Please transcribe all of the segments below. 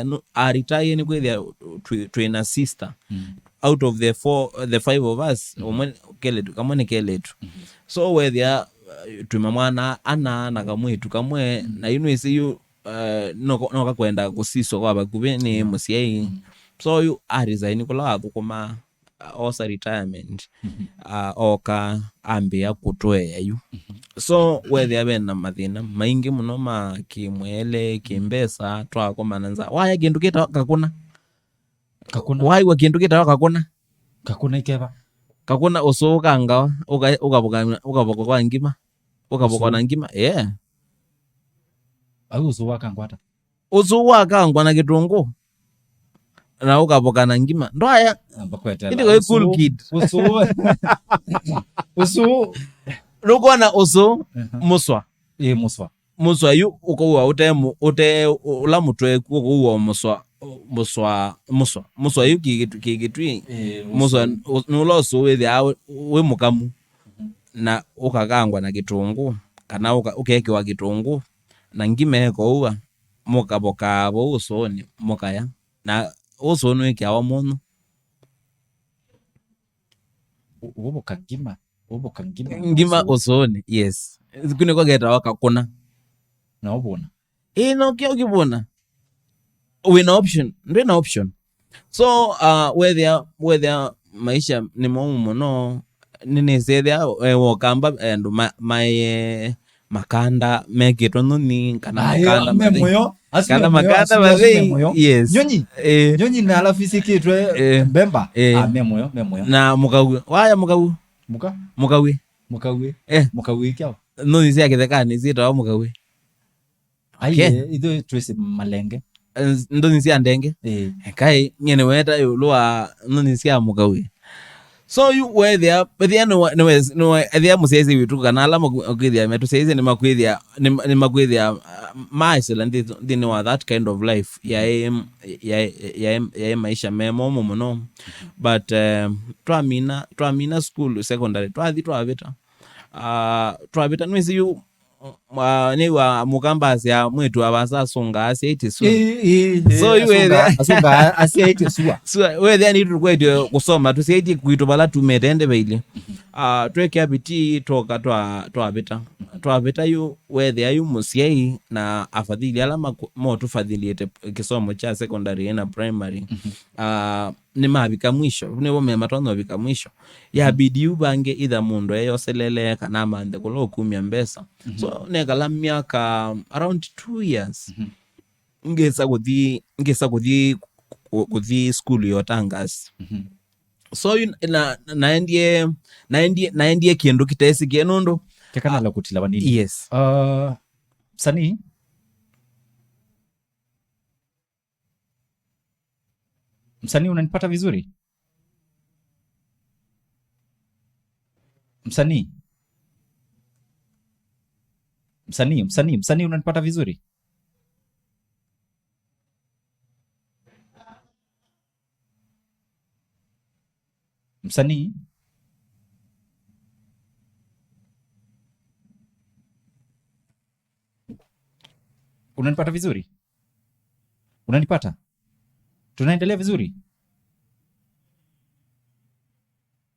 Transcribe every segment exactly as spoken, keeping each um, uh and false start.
Anu, a retire nĩ kwĩthĩa twĩ, twĩ na sister. Out of the four, the five of us, ũmwe kelĩtu, kamwe nĩ kelĩtu. So wethĩa, uh, twĩma mwana ana na kamwĩtu kamwe, na yu nĩsĩ yu, uh, no, no kakwenda kũsiswa kwa vakuvĩ nĩ mũsyai. So yu a resign kũla wathũkũma, uh, osa retirement, uh, oka ambĩa kũtũea yu. So wethĩa ve na mathĩna maingĩ mũno ma kĩmwele, kĩmbesa, twakomana nza. Waya kĩndũ kĩtawa kakũna. Kakũna. Waĩwa kĩndũ kĩtawa kakũna. Kakũna ikeva. Kakũna ũsũũ ũkangawa, ũka-, ũkavoka, ũkavoka kwa ngima, ũkavoka na ngima, yeah. Au ũsũũ wakangwa ata? Ũsũũ wakangwa na kĩtũngũ, na ũkavoka na ngima. Ndwaya. Amba kwetela. Ĩndĩ kaĩ cool kid. Ũsũũ. Ũsũũ. Nũkwona ũsũũ, mũswa. Ĩ mũswa. Mũswa yu ũkauwa ũte mũ-, ũte ũ-, ũla mũtweku ũkauwa mũswa, mũswa, mũswa. Mũswa yu kĩ kĩtu-, kĩ kĩtwi. Ĩĩ, mũswa ũ-, nĩ ũla ũsũũ wĩthĩawa wĩ, wĩ mũkamu. Na ũkakangwa na kĩtũngũ, kana ũka-, ũkekĩwa kĩtũngũ, na ngima ĩkauwa, mũkavokaa vau ũsũũnĩ, mũkaya. Na ũsũũ nĩwĩkĩawa mũnyũ. Ũ-, ũvũka ngima, ũvũka ngima. Ngima ũsũũnĩ, yes. Kũ nĩko ketawa kakũna. Na ũvũna. Ĩĩ, no kĩo kĩvũna. Wĩna option, ndwĩna option. So, uh, wethĩa, wethĩa maisha nĩ momũ mũno, nĩnĩsethĩa, eh, wokamba, eh, andũ ma-, maye makanda mekĩtwe nyũnyi, kana makanda me mathei. Mũyo, asu kana me mũyo, makanda asu, asu me mathei, mũyo. Yes. Nyũnyi? Eh. Nyũnyi na alafu isikĩtwe eh, mbemba? Eh. Ah, me mũyo, me mũyo. Na mũkauĩ. Waya mũkauĩ? Mũka? Mũkauĩ. Mũkauĩ. Eh. Mũkauĩ kyaũ? Nyũnyi sya kĩthekanĩ syĩtawa mũkauĩ. Ai, okay. Eh, ithuĩ twĩsĩ malenge. Eh, nyũnyi sya ndenge. Eh. Kaĩ, nyie nĩweta ĩũlũ wa nyũnyi sya mũkauĩ. So, yu wethĩa, wethĩa nĩwe, nĩwe, nĩwe, ethĩa mũsyaĩsye witũ kana ala maku-, makwĩthĩa metũsyaĩsye nĩmakwĩthĩa, nĩ, nĩmakwĩthĩa, uh, ma isolate nthĩ, nthĩnĩ wa that kind of life. Yaĩ, yaĩ, yaĩ, yaĩ maisha me momũ mũno. But, eh, twamina, twamina school, secondary, twathi twavĩta. Ah, twavĩta, nĩwĩsĩ yu, mwa-, nĩw'a mũkamba asya mwĩĩtu wa vaasa asũngaa asyaĩtye sua. Ĩĩ, ĩĩ, ĩĩ, so, yu asũngaa, wethĩa asũngaa asyaĩtye sua. Sua, wethĩa nĩ tũkwetye kũsoma, tũsyaĩtye kwitũ vala tumĩte ende vailye. Ah, twekĩa vitii, twoka twa-, twavĩta. Twavĩta yu, wethĩa yu mũsyai na afadhili ala maku-, motũfadhiliĩte kĩsomo kya secondary na primary. Ah, nĩmavika mwisho, nĩvo me matonya ũvika mwisho. Yabidi yu vangĩ either mũndũ eyoselele kana amanthe kũla ũkumya mbesa. So, nekala myaka around two years. Ngĩsa kũthi, ngĩsa kũthi, kũ-, kũthi school ya ũtangasi. So, yu na, naendie, naendie, naendie kĩndũ kĩtesĩkie nũndũ. Kekana la kutila vanini. Yes. Uh, msanii? Msanii, unanipata vizuri? Msanii? Msanii, msanii, msanii, unanipata vizuri? Msanii? Unanipata vizuri? Unanipata? Tunaendelea vizuri?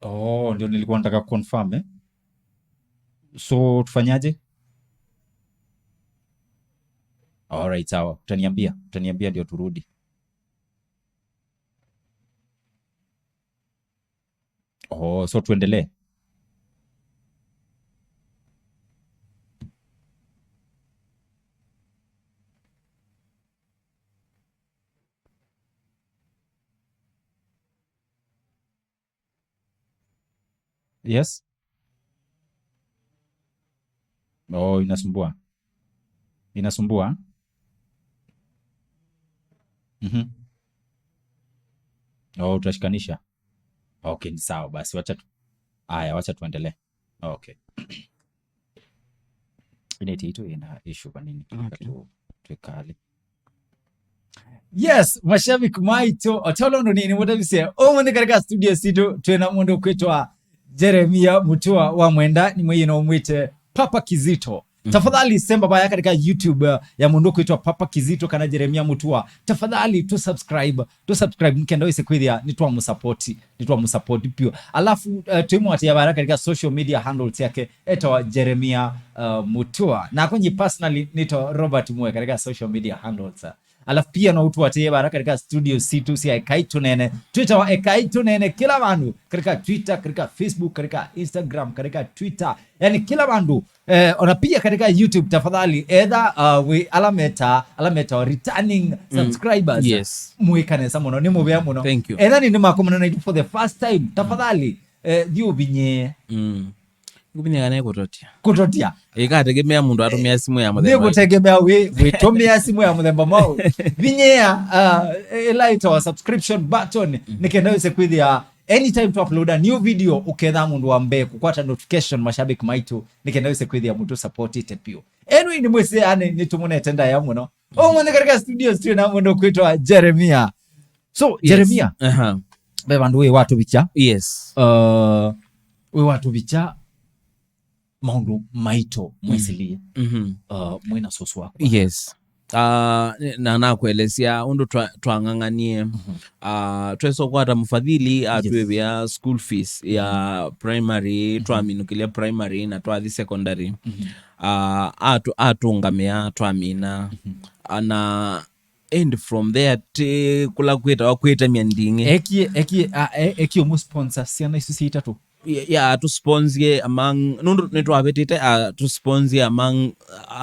Oh, ndio nilikuwa nataka confirm, eh? So, tufanyaje? Alright, sawa. Utaniambia, utaniambia ndio turudi. Oh, so tuendelee. Yes? Oh, inasumbua. Inasumbua. Mhm. Oh, utashikanisha. Okay, ni sawa basi, wacha tu-, aya, wacha tuendelee. Okay. Ineti itu ina issue kwa nini? Okay. Tu, tuikali. Yes, mashabiki maitũ, o ta ũla ũndũ nĩ, nĩmũtavisye, ũmũnthĩ katika studio sitũ, twĩna mũndũ kwĩtwa Jeremia Mutua wa Mwenda, nĩ mwĩĩ no mwĩte Papa Kizito. Mhm. Tafadhali semba vaya katika YouTube, uh, ya mũndũ kwĩtwa Papa Kizito kana Jeremia Mutua. Tafadhali tu subscribe, tu subscribe nĩkenda wĩse kwĩthĩa nĩtwamũsapoti, nĩtwamũsapoti pio. Alafu, uh, twĩmũatĩĩa vaya katika social media handles yake, etawa Jeremia, uh, Mutua. Nakwa nye personally nĩtawa Robert Mwe katika social media handles. Alafu pia no ũtũatĩĩe vara katika studio situ sya Ekai Tũnene. Twitter wa Ekai Tũnene kila vandu, katika Twitter, katika Facebook, katika Instagram, katika Twitter. Yani kila vandu. Eh, ona pia katika YouTube, tafadhali. Etha, uh, we alameta, alameta wa returning subscribers. Yes. Mwĩka nesa mũno, nĩ mũvea mũno. Thank you. Etha nĩ makomana na for the first time, tafadhali. Eh, thiĩ ũvinyĩe. Mm. Ngũvinyĩe kana ĩkũtotia. Kũtotia. Ĩkategemea mũndũ atũmĩa simũ ya mũthemba. Nĩkũtegemea wĩ, wĩtũmĩa simũ ya mũthemba mwaũ. Vinyĩa, uh, ĩla ĩtawa subscription button, nĩkenda wĩse kwĩthĩa anytime to upload a new video, ũketha mũndũ wa mbee kũkwata notification, mashabiki maitũ, nĩkenda wĩse kwĩthĩa mũndũ supportĩte pio. Anyway, nĩ mwĩsĩ yani nĩtũmũnete ndaya mũno. Ũmwe nĩ katika studios twĩ na mũndũ kwĩtwa Jeremia. So, yes. Jeremia, aha, ve vandũ wĩ watũvikya. Yes. Uh, wĩ watũvikya maũndũ maito mwĩsĩlĩe. Mhm. Uh, mwĩ na soso wakwa. Yes. Uh, na nakwelesya ũndũ twa- twang'ang'anie. Mhm. Uh, twesa kwata mũfadhili atwĩvĩa school fees ya primary, twaminũkĩlya primary na twathi secondary. Mhm. Uh, atu- atũngamĩa twamina. Mhm. Uh, na and from there ti kula kwĩtawa kwĩtemya nding'e. Ekie, ekie, a- e- ekie ũmũ sponsor syana isu sya itatũ. Ya, ya, atũsponsie among, nũndũ nĩtwavĩtĩte, atũsponsie among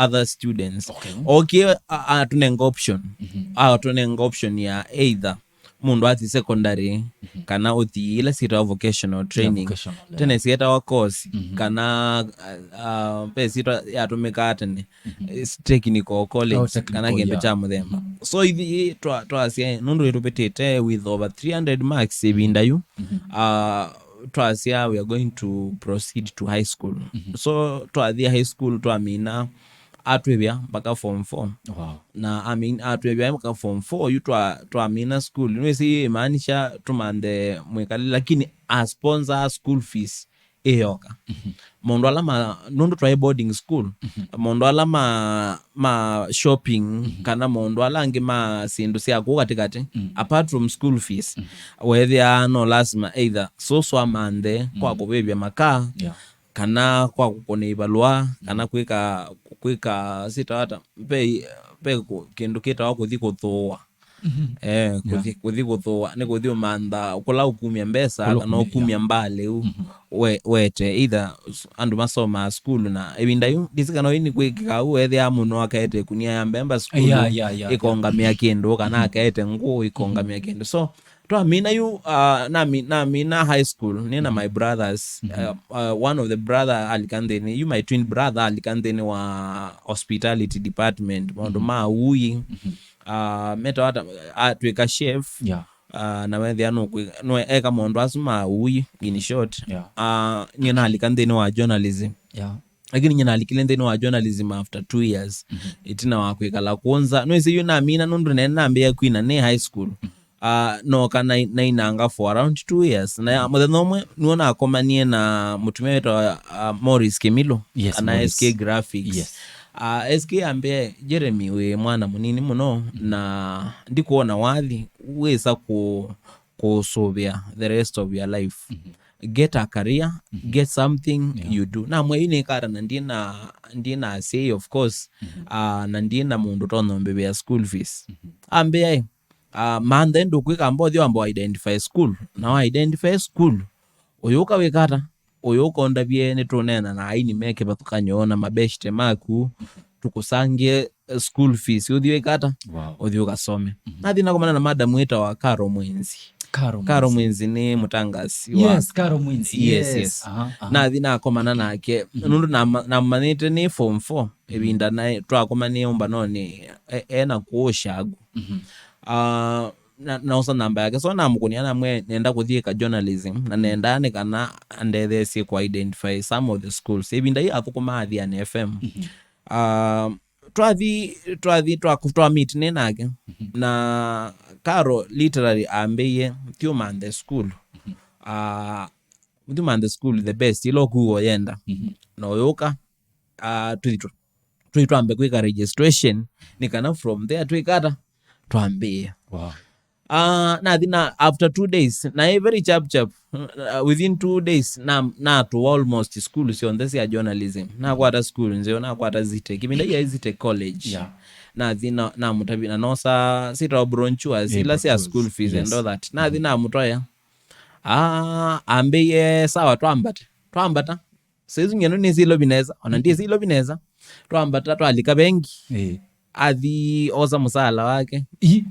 other students. Okay. Okie, a- atũnenga option. Mhm. Atũnenga option ya either mũndũ athi secondary, kana ũthi ila syĩtawa vocational training. Vocational, yeah. Tene syĩtawa course, kana, uh, uh, ve syĩtwa yatũmĩkaa tene. Mhm. Technical college, oh, technical, kana kĩndũ, yeah, kya mũthemba. Mhm. So ithi twa- twasya nũndũ ĩtũvĩtĩte with over three hundred marks ĩvinda yu, mhm, uh, twasya we are going to proceed to high school. Mhm. So twathi high school twamina atwĩvya mpaka form four. Wow. Na amin- atwĩvya mpaka form four yu twa- twamina school. Nĩwĩsĩ imaanisha tũmanthe mwĩkali, lakini a sponsor school fees ĩyoka. Mhm. Maũndũ ala ma- nũndũ twaĩ boarding school, mhm, maũndũ ala ma- ma shopping, mhm, kana maũndũ ala angĩ ma syĩndũ sya kũu katĩkatĩ, mhm, apart from school fees, mhm, weethĩaa no lasima either sũsũ amanthe kwa, mhm, kũvĩvya makaa, yeah, kana kwa kũkũna ivalũa, kana, mhm, kwĩka kwĩka sitawata ve- ve kũ- kĩndũ kĩtawa kũthi kũthũa. Mhm. Eh, kũthi, yeah, kũthi kũthũa, nĩ kũthi ũmantha kũla ũkumya mbesa, kũla kana ũkumya, ũkumya, yeah, mbalĩ u, mhm, we- wete either s- andũ masomaa sukulu na ĩvinda yu ndisi kana ũini kwĩkĩka u ethĩa mũno akaete ĩkunia ya mbemba sukulu, yeah, yeah, yeah, ĩkongamĩa, yeah, kĩndũ, kana, mhm, akaete ngũũ ĩkongamĩa, mhm, kĩndũ. So twamina yu, uh, nami- namina high school nĩ na, mhm, my brothers, mhm, uh, uh, one of the brother alika nthĩnĩ, you my twin brother alika nthĩnĩ wa hospitality department, maũndũ, mhm, ma ui, mhm, uh, metawa ta- atwĩka chef, yeah, uh, na wethĩa nũkwĩ- nwe- eka maũndũ asu ma ui, in short. Yeah. Uh, nyie nalika nthĩnĩ wa journalism. Yeah. Lakini nyie nalikile nthĩnĩ wa journalism after two years. Mhm. Ĩtina wa kwĩkala kũnza. Nwĩsĩ yu namina nũndũ nene nambĩĩa kwina nĩ high school. Mhm. Uh, noka na- nainanga for around two years. Na ya- mũthenya ũmwe nĩw'o nakomanie na mũtumĩa wĩtawa, uh, Morris Kĩmilo, yes, kana Morris. S K Graphics. Yes. Uh, S K ambĩa, "Jeremy, wĩ mwana mũnini mũno, mhm, na ndikuona wathi wĩsa kũ- kũsũvĩa the rest of your life. Mhm. Get a career, mhm, get something, yeah, you do." Namwĩa, "Yu nĩkata na ndina- ndina asyai, of course, mhm, uh, na ndina mũndũ ũtonya ũmbĩvĩa school fees." Mhm. Ambĩa, "Ĩ, uh, manthe ndũkwĩka mbothi wamba identify school. Na wa identify school, ũyũka wĩkata, ũyũka ũndavye nĩtũneena na aini me kĩvathũkany'o na mabeshte maku, tũkũsangĩe, eh, school fees, ũthi wĩkata, wow, ũthi ũkasome." Mhm. Nathi nakomana na madam wĩtawa Karo Mwenzi. Karo Karo Mwenzi. Mwenzi nĩ mũtangasi wa- Yes, Karo Mwenzi. Yes, yes, yes. Aha, aha. Nathi nakomana nake, mhm, nũndũ nama- namanyĩte nĩ form four, mhm, ĩvinda naĩ twakomanie ũmbanonĩ, e- ena kũũ Shagu. Mhm. Ah, na- naosa namba yake, so namũkũnĩa namwĩa nenda kũthiĩka journalism, na nenda nĩ kana andetheesye kũ identify some of the schools. Ĩvinda yu athũkũmaa Athiani F M. Mhm. Ah, twathi twathi twa- twa meet nĩ nake, mhm, na Karo literally ambĩie, "Thiũmanthe school. Mhm. Ah, thiũmanthe school the best, ĩla ũkuwa ũyenda. Mhm. Na ũyũka, ah, tũthi tũ- twĩ twambe kwĩka registration, nĩ kana from there twĩkata twambĩĩa. Wow. Uh, nathi na after two days, na ĩ very chap chap, uh, within two days na natũa almost school syonthe sya journalism. Nakwata school nzeo, nakwata Zitech, kĩvinda ya Zitech College. Yeah. Nathi na namũtavya na nosa sitawa brochures, yeah, ila sya brochures, school fees and all that. Nathi namũtwaĩa. Ah, ambĩie sawa, twambata twambata. Saizi ng'eno nĩsĩ ilovi nesa, ona ndiĩsĩ ilovi nesa. Twambata twalika vengi. Eh. Athi osa mũsala wake. Ii.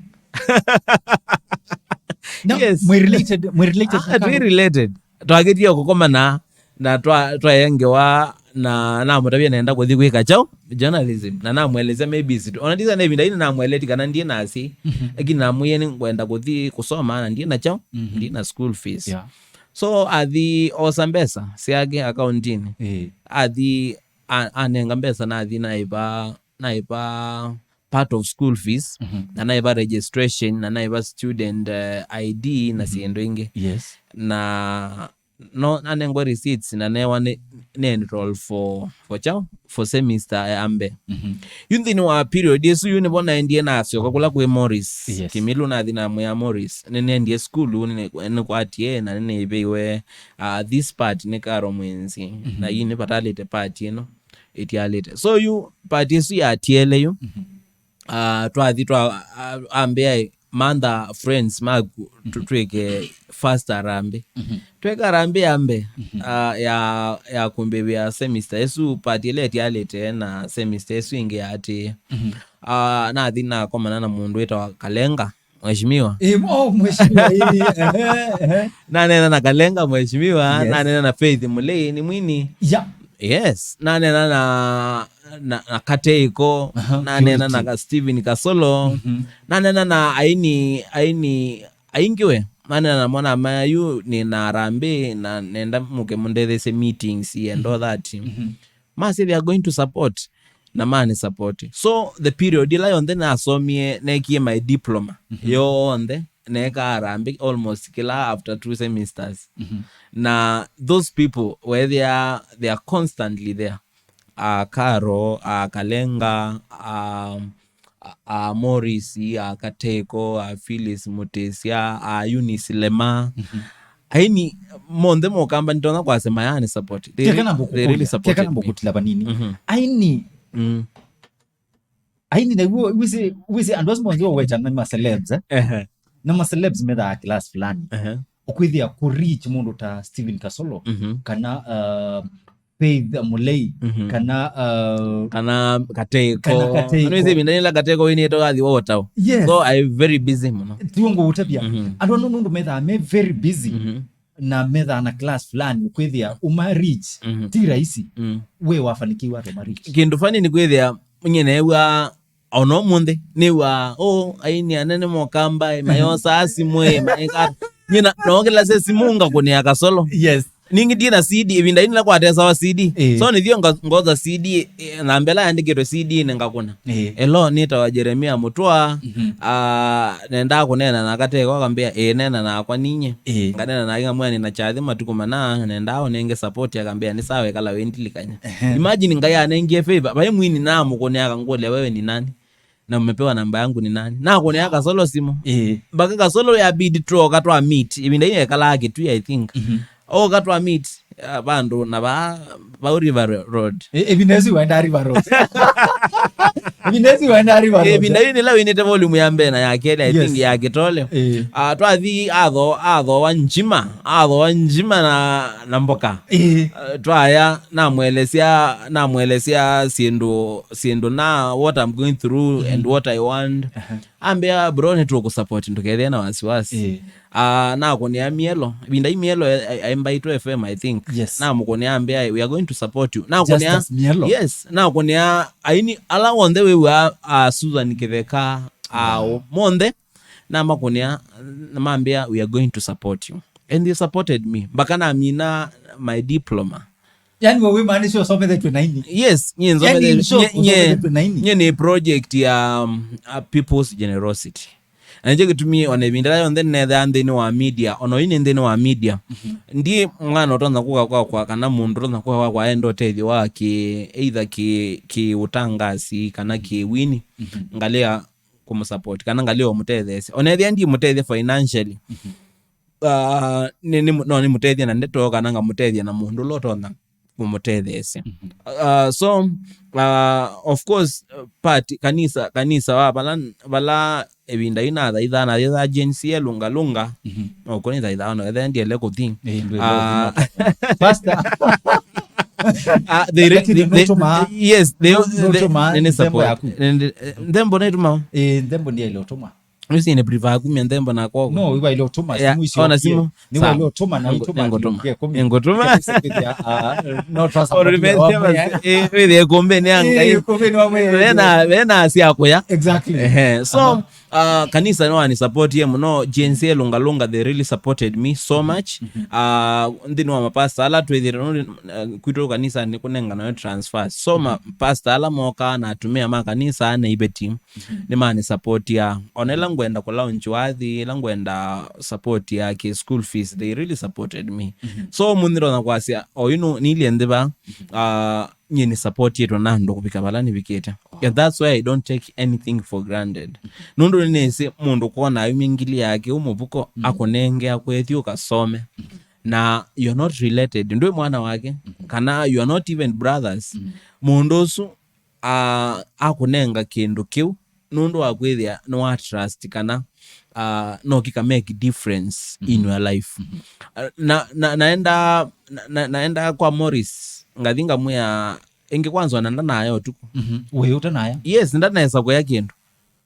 No, yes, mwĩ related, mwĩ related na ah, twĩ Karo? Related. Twakĩtie kũkomana na twa twaengewa na namũtavya nenda kũthi kwĩka kyaũ, journalism, na namwelesya maybe situ ona ndisa na ĩvinda ĩno namweleti kana ndiĩ nasi. Mhm. Lakini namwĩie nĩngwenda kũthi kũsoma na ndiĩ na kyaũ, mhm, ndiĩ na school fees. Yeah. So athi osa mbesa syake akauntinĩ. Eh. Athi a- anenga mbesa, nathi naiva naiva part of school fees, mhm, na naiva registration, na naiva student uh, I D na, mhm, syĩndũ ingĩ. Yes. Na no nanengwa receipts na newa nĩ, nĩ enroll for for kyaũ, for semester ya mbee. Mhm. Yu nthĩnĩ wa period ĩsu yu nĩvo naendie nasyoka kũla kwĩ Morris. Yes. Kĩmĩlũ nathi namwĩa Morris, nĩnendie sukulu, nĩnĩ- nĩkwatie na nĩnĩvĩiwe uh, this part nĩ Karo Mwinzi. Mhm. Na yu nĩvatalĩte part ĩno ĩtialĩte. So yu part ĩsu yatiele yu. Mhm. Uh, twathi twa uh, ambĩa mantha friends maku tu- twĩke first harambee. Mhm. Tweka harambee ya mbee, mhm, uh, ya ya kũmbĩvĩa semester ĩsu, part ĩla ĩtialĩte na semester ĩsu ĩngĩ yaatĩĩe. Mhm. Uh, nathi nakomana na mũndũ wĩtawa Kalenga, mheshimiwa. Ĩ, oh, mheshimiwa, ĩ, ehe, ehe. Nanena na Kalenga, mheshimiwa. Yes. Nanena na Faith Mulei, ni mwini. Yeah. Yes, nanena na na, na Kateiko, aha, nanena na Purity. Ka Steven Kasolo, mhm, nanena na aini aini aingĩ we, nanena namo namaya yu nĩ na harambee na nenda mũke mũndetheesye meetings and all that. Mhm. Masĩ they are going to support na mani support. So the period ĩla yonthe nasomie, nekie my diploma, mhm, yonthe, neka harambee almost kĩla after two semesters. Mhm. Na those people were there, they are constantly there. A Karo, a Kalenga, a, a, a Morris, a Kateko, a Phyllis Mutisya, a Eunice Lema. Mhm. Aini monthe mokamba nitonya kwasema yani support. They, keka re- nambo they really kukulia, supported keka nambo me. Kutila vanini. Mhm. Aini, mm. Aini na iwo wisi wisi andũ asu monthe waweta na ma celebs, eh? Ehe. Na ma celebs methaa class fulani. Ehe. Ũkwĩthĩa kũ reach mũndũ ta Steven Kasolo, mhm, kana uh, Faith Mulei, mhm, kana uh, kana Kateko. Kana Kateko. Nĩwĩsĩ ĩvinda yĩla Kateko wĩnĩte wathi wa ũtao. Yes. So I'm very busy mũno. Tiwo ngũũtavya. Mhm. Andũ ano nũndũ methaa me very busy. Mhm. Na methaa na class fulani, ũkwĩthĩa ũma reach, mhm, ti rahisi. Mm. We wafanikiwa ata ũma reach? Kĩndũ fani nĩ kwĩthĩa nyie neew'aa ona ũmũnthĩ nĩw'aa, oh, aini anene mokamba, eh, mayosaa simũ, eh, maĩka. Nyie na- nookĩlasya simũ ngakũnĩa Kasolo. Yes. Ningĩ ndiĩ na C D, ĩvinda yĩu nĩla kwatesawa C D. Eh. So nĩthiĩ nga- ngosa C D, eh, namba ĩla yandĩkĩtwe C D-inĩ ngakũna. Eh. Hello, nĩtawa Jeremia Mũtũa. Mhm. Ah, nendaa kũneena na Kateko, akambĩa, ĩĩ, neena nakwa ninyie. Eh. Nganena nake ngamwĩa nĩ na kyathĩ matukũ mana, nendaa ũnenge support, akambĩa, nĩ sawa, ĩkala wĩndilikany'a. Ehe. Imagine Ngai anengie favor, vai mwini namũkũnĩa akangũlya, wewe ni nani? Na umepewa namba yangu ni nani? Nakũnĩa Kasolo simũ. Eh. Mpaka Kasolo yabidi twoka twa meet. Ĩvinda yĩu ekalaa Kitui, I think. Mhm. Oka twa meet, ah, vandũ na va, vau River Ro- Road. E- ĩvinda ĩsu waenda River Road. Ĩvinda ĩsu waenda River Road. Ĩvinda yĩu nĩla wĩnĩte volume ya mbee na ya kelĩ, I, yes, think ya Kitole. Eh. Ah, twathi atho- athoa njima, athoa njima na, na mboka. Eh. Ah, twaya, namwelesya, namwelesya syĩndũ, syĩndũ na what I'm going through, mhm, and what I want. Aha. Ambĩa, bro, nĩtũkũsupport, ndũkethĩe na wasiwasi. Eh. Ah, nakũnĩa Mielo. Ĩvinda yĩu Mielo, eh, eh, aimbaitwe F M, I think. Yes. Namũkũnĩa ambĩa, we are going to support you. Nakũnĩa, Justus Mielo. Yes, nakũnĩa aini ala onthe wĩw'aa, ah, Susan Kĩtheka, ah, monthe, namakũnĩa, namambĩa, we are going to support you. And they supported me. Mpaka namina my diploma. Yani we wĩmaanisha ũsomethetwe na ini? Yes, nyie, yani, nzomete- in short, nye- nye- ũsomethetwe na ini? Nye nĩ project ya, um, uh, people's generosity. Na nĩkyo kĩtumi ona ĩvinda yĩla yonthe nĩnethĩaa nthĩnĩ wa media, ona ũyu nĩ nthĩnĩ wa media, ndi mwana ũtonya kũka kwakwa kana mũndũ ũtonya kũka kwakwa aenda ũtethyo wa kĩ, either kĩ, kĩ ũtangasi kana kĩ wini, ngalea kũmũsupport kana ngalea ũmũtetheesya. Ona ethĩa ndimũtethya financially, ah, nĩ, nĩ, no nĩmũtethya na ndeto kana ngamũtethya na mũndũ ũla ũtonya kũmũtetheesya. Ah, so, ah, of course, part kanisa, kanisa wa vala, vala ĩvinda yu nathaithaa, nathaithaa Gen Z elũngalũnga. No kũnĩ thathaa no ethe ndiele kũthi. Eh, ndwĩ Ah, Pastor. Ah, they re- Lakini they- they- nũtũmaa- yes, they, nũ- they- nũtũmaa nene nthembo support. Yaku. Nende- eh, nthembo naitũmaa. Eh, nthembo ndiaile ũtũma. Usi ni prefer kumia nthembo na kwoko. No, iwa ile ũtũma. Yeah, simu icio ona simu. Ni wa ile ũtũma na itũma ngũtũma. Ngũtũma. No trust. Or remember, eh, with the kombe ni angai. Kombe ni wa mwe. Wena, wena sia kuya. Exactly. Eh, so, uh, kanisa no ani support ye mũno, Gen Z elũngalũnga, they really supported me so much. Uh, nthĩnĩ wa mapasta ala twĩthĩte, uh, kwitũ kanisa nĩ kũnengana transfer. So, ma pastor ala mokaa na atumĩa ma kanisa na ive team, nĩmanĩsupportia. Ona ĩla ngwenda kũlaunch wathi, ĩla ngwenda support ya kĩ school fees, they really supported me. So, mũnthĩ ndonya kwasya, oyu nũ- nĩilye nthĩ va, uh, nyie nĩsupportĩtwe na andũ kũvika vala nĩvikĩte. And that's why I don't take anything for granted. Nũndũ nĩnĩsĩ mũndũ kwona aumye ngili yake ũ mũvuko, akũnenge akwĩthi ũkasome. Na you're not related, ndwĩ mwana wake, kana you are not even brothers. Mũndũ ũsu, ah, akũnenga kĩndũ kĩu nũndũ wa kwĩthĩa nĩwa trust kana, ah, no kĩka make difference in your life. Ah, na, na, naenda, na, na, naenda kwa Morris, ngathi ngamwĩa, ĩngĩ kwanza ona ndanayo ũtukũ. Wĩ ũtanaya? Yes, ndanesa kũya kĩndũ.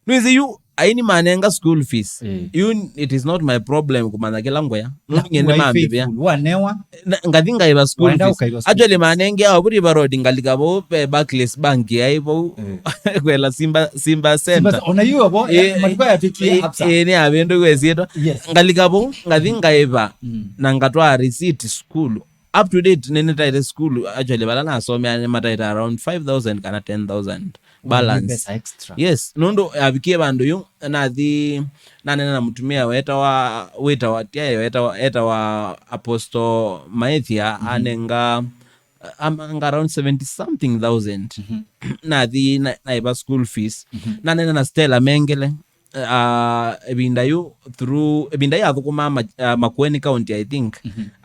Nĩwĩsĩ yu, aini manenga school fees. Eh. Yu, it is not my problem kũmanya kĩla ngũya. Nũndũ nyie nĩmambĩvĩa. Wanewa. Na- ngathi ngaĩva school fees. Waenda ũkaĩva school fees. Actually, manenge ao kũti varodi ngalika vau ve Barclays Bank yaĩ vau. Eh. Kwela Simba, Simba Center. Simba, ona yu avo, eh, matuka ya T T A eh, Absa. Eh, nĩ avĩndũ kwesĩtwa. Yes. Ngalika vau, ngathi ngaĩva. Na ngatwaa receipt school. Up to date, nĩnĩtaĩte school, actually, vala nasomea nĩmataĩte around five thousand kana ten thousand balance. Pesa extra. Yes, nũndũ avikie vandũ yu, nathi, nanena na mũtumĩa wetawa, wĩtawa, tiaye wetawa, etawa Apostle Maethia, anenga, amanga around seventy something thousand. Nathi, na- naĩva school fees. Nanena na Stella Mengele, ah, ĩvinda yu through, ĩvinda yu athũkũmaa ma- ah, Makueni County, I think.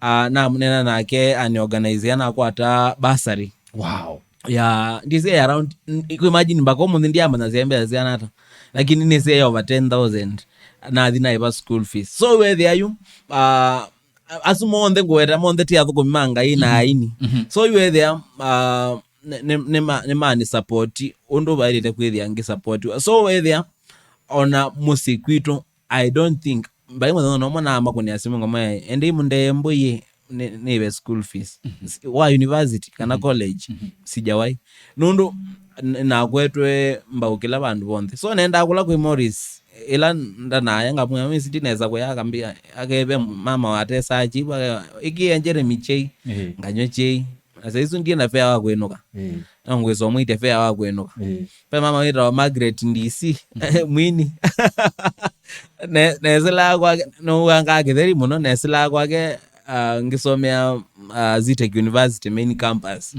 Ah, namũneena nake aniorganize anakwata bursary. Wow. Ya, ndisĩ around, n- imagine mpaka ũmũnthĩ ndiamanya sya mbesa siana ata. Lakini nĩsĩ over ten thousand. Nathi naĩva school fees. So wethĩa yu, ah, asu monthe ngũweta monthe ti athũkũmi ma Ngai na aini. So yu wethĩa, ah, nĩ- nĩ- nĩma- nĩmanĩsapoti ũndũ vaĩlĩte kwĩthĩa ngĩsapotiwa. So wethĩa ona mũsyĩ kwitũ, I don't think, mbai mũthenya nomwe namakũnĩa simũ ngoma endei mũndee mbũi nĩ- nĩve school fees wa university kana college. Sijawai nũndũ n- nakwetwe mbau kĩla vandũ vonthe. So nendaa kũla kwĩ Morris ĩla ndanaya ngamwĩa misi ndinesa kũya akambia akeve mama watesaa chivu ĩkĩe Jeremy chei. Nganywa chei. Na saa isu ndiĩ na fare wa kwĩnũka. No ngwĩsa ũmwĩtya fare wa kwĩnũka. Ve mama wĩtawa Margaret D C Mwini. Ne- nesĩlaa kwake, nũangaa kĩtheri mũno, nesĩlaa kwake, ah, ngĩsomea, ah, Zitech University main campus.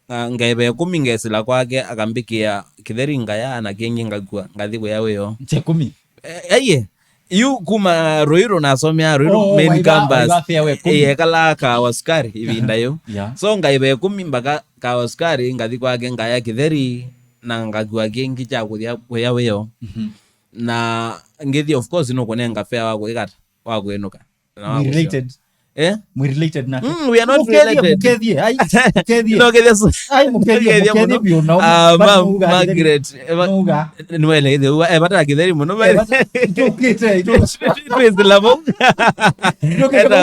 Ah, ngaĩva ĩkũmi ngesĩla kwake, akambĩkĩa kĩtheri ngaya na kĩngĩ ngakua, ngathi kũya wĩoo. Nje kũmi. Eh, aiye. Yu kuma Ruiru nasomea Ruiru main campus. Ĩye, ekalaa Kawa Sukari ĩvinda yu. So ngaĩva ĩkũmi mpaka Kawa Sukari, ngathi kwake ngaya kĩtheri na ngakua kĩngĩ kya kũya wĩoo. Na ngĩthi, of course, nũkũnenga fare wa kũikata, wa kwĩnũka. Na wa kũsyoka. Eh? Mwĩ related nake? Mm, we are not related. Mũkethie, ai, mũkethie. No, kethia so. Ai, mũkethie, mũkethie mũno. Biũ, no. Ah, Margaret, eh, nĩwele ithe, eh, bata kĩtheri mũno. Twĩsĩla vau.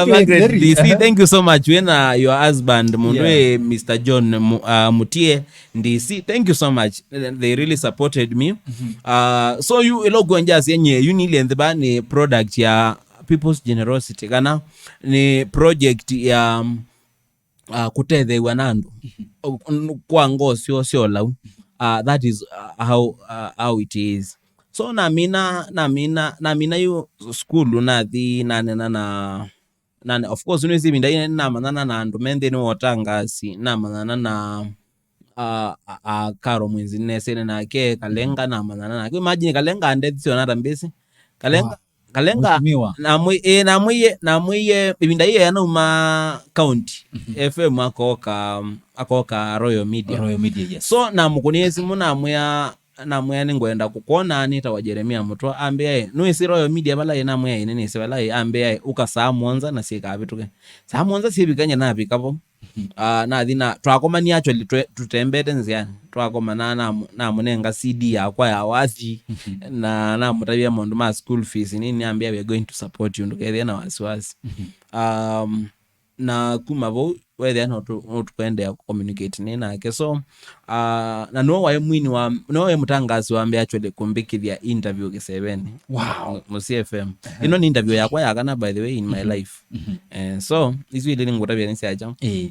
Margaret D C, thank you so much. We na your husband, mũndũ, eh, Mister John Mu- ah, Mutie D C, thank you so much. They really supported me. Ah, so yu ĩla ũkwonja asya nye, yu nĩilye nthĩ va nĩ product ya people's generosity, kana nĩ project ya, uh, kũtetheew'a na andũ, uh, kwa ngoo syoo sya ũlau. Uh, that is, uh, how, uh, how it is. So namina, namina, namina yu sukulu, nathi nanena na, na, of course, nĩwĩsĩ ĩvinda ĩĩ namanyana na andũ me nthĩnĩ wa ũtangasi, namanyana na, a, a, a Karo Mwinzi nesene nake, Kalenga namanyana nake. Imagine, Kalenga andethisye ona ata mbĩsĩ. Kalenga, Wow. Kalenga, Mheshimiwa. Namwĩ-, ĩĩ, namwĩie, namwĩie, ĩvinda ĩĩ anauma County Mhm. F M akoka, akoka Royal Media. Royal Media, yes. So namũkũnĩe simũ namwĩa, namwĩa nĩngwenda kũkwona, nĩtawa Jeremia Mũtwa. Ambĩa ĩ, "Nĩwĩsĩ Royal Media vala ĩ?" Namwĩa ĩ, "Nĩnĩsĩ vala ĩ." Ambĩa ĩ, "Ũka saa mũonza na syĩkavĩtũke." Saa mũonza syĩvikany'a navika vo. Ah, nathi na twakomanie actually twe-, tũtembete nzĩanĩ. Twakomana namu-, namũnenga C D yakwa ya wathi, na namũtavya maũndũ ma school fees nini, ambĩa, "We are going to support you, ndũkethĩe na wasiwasi." Um, na kuma vau wethĩa no tũ-, no tũkwendeea kũcommunicate nĩ nake. So, ah, na nĩwe waĩ mwini wa, nĩwe waĩ mũtangasi wa mbee actually kũmbĩkĩthya interview kĩsevenĩ. Wow. Mũsyĩ F M. Ĩno nĩ interview yakwa ya kana, by the way, in my life. Eh, so isu ilĩ nĩngũtavya nĩ syacha. Eh.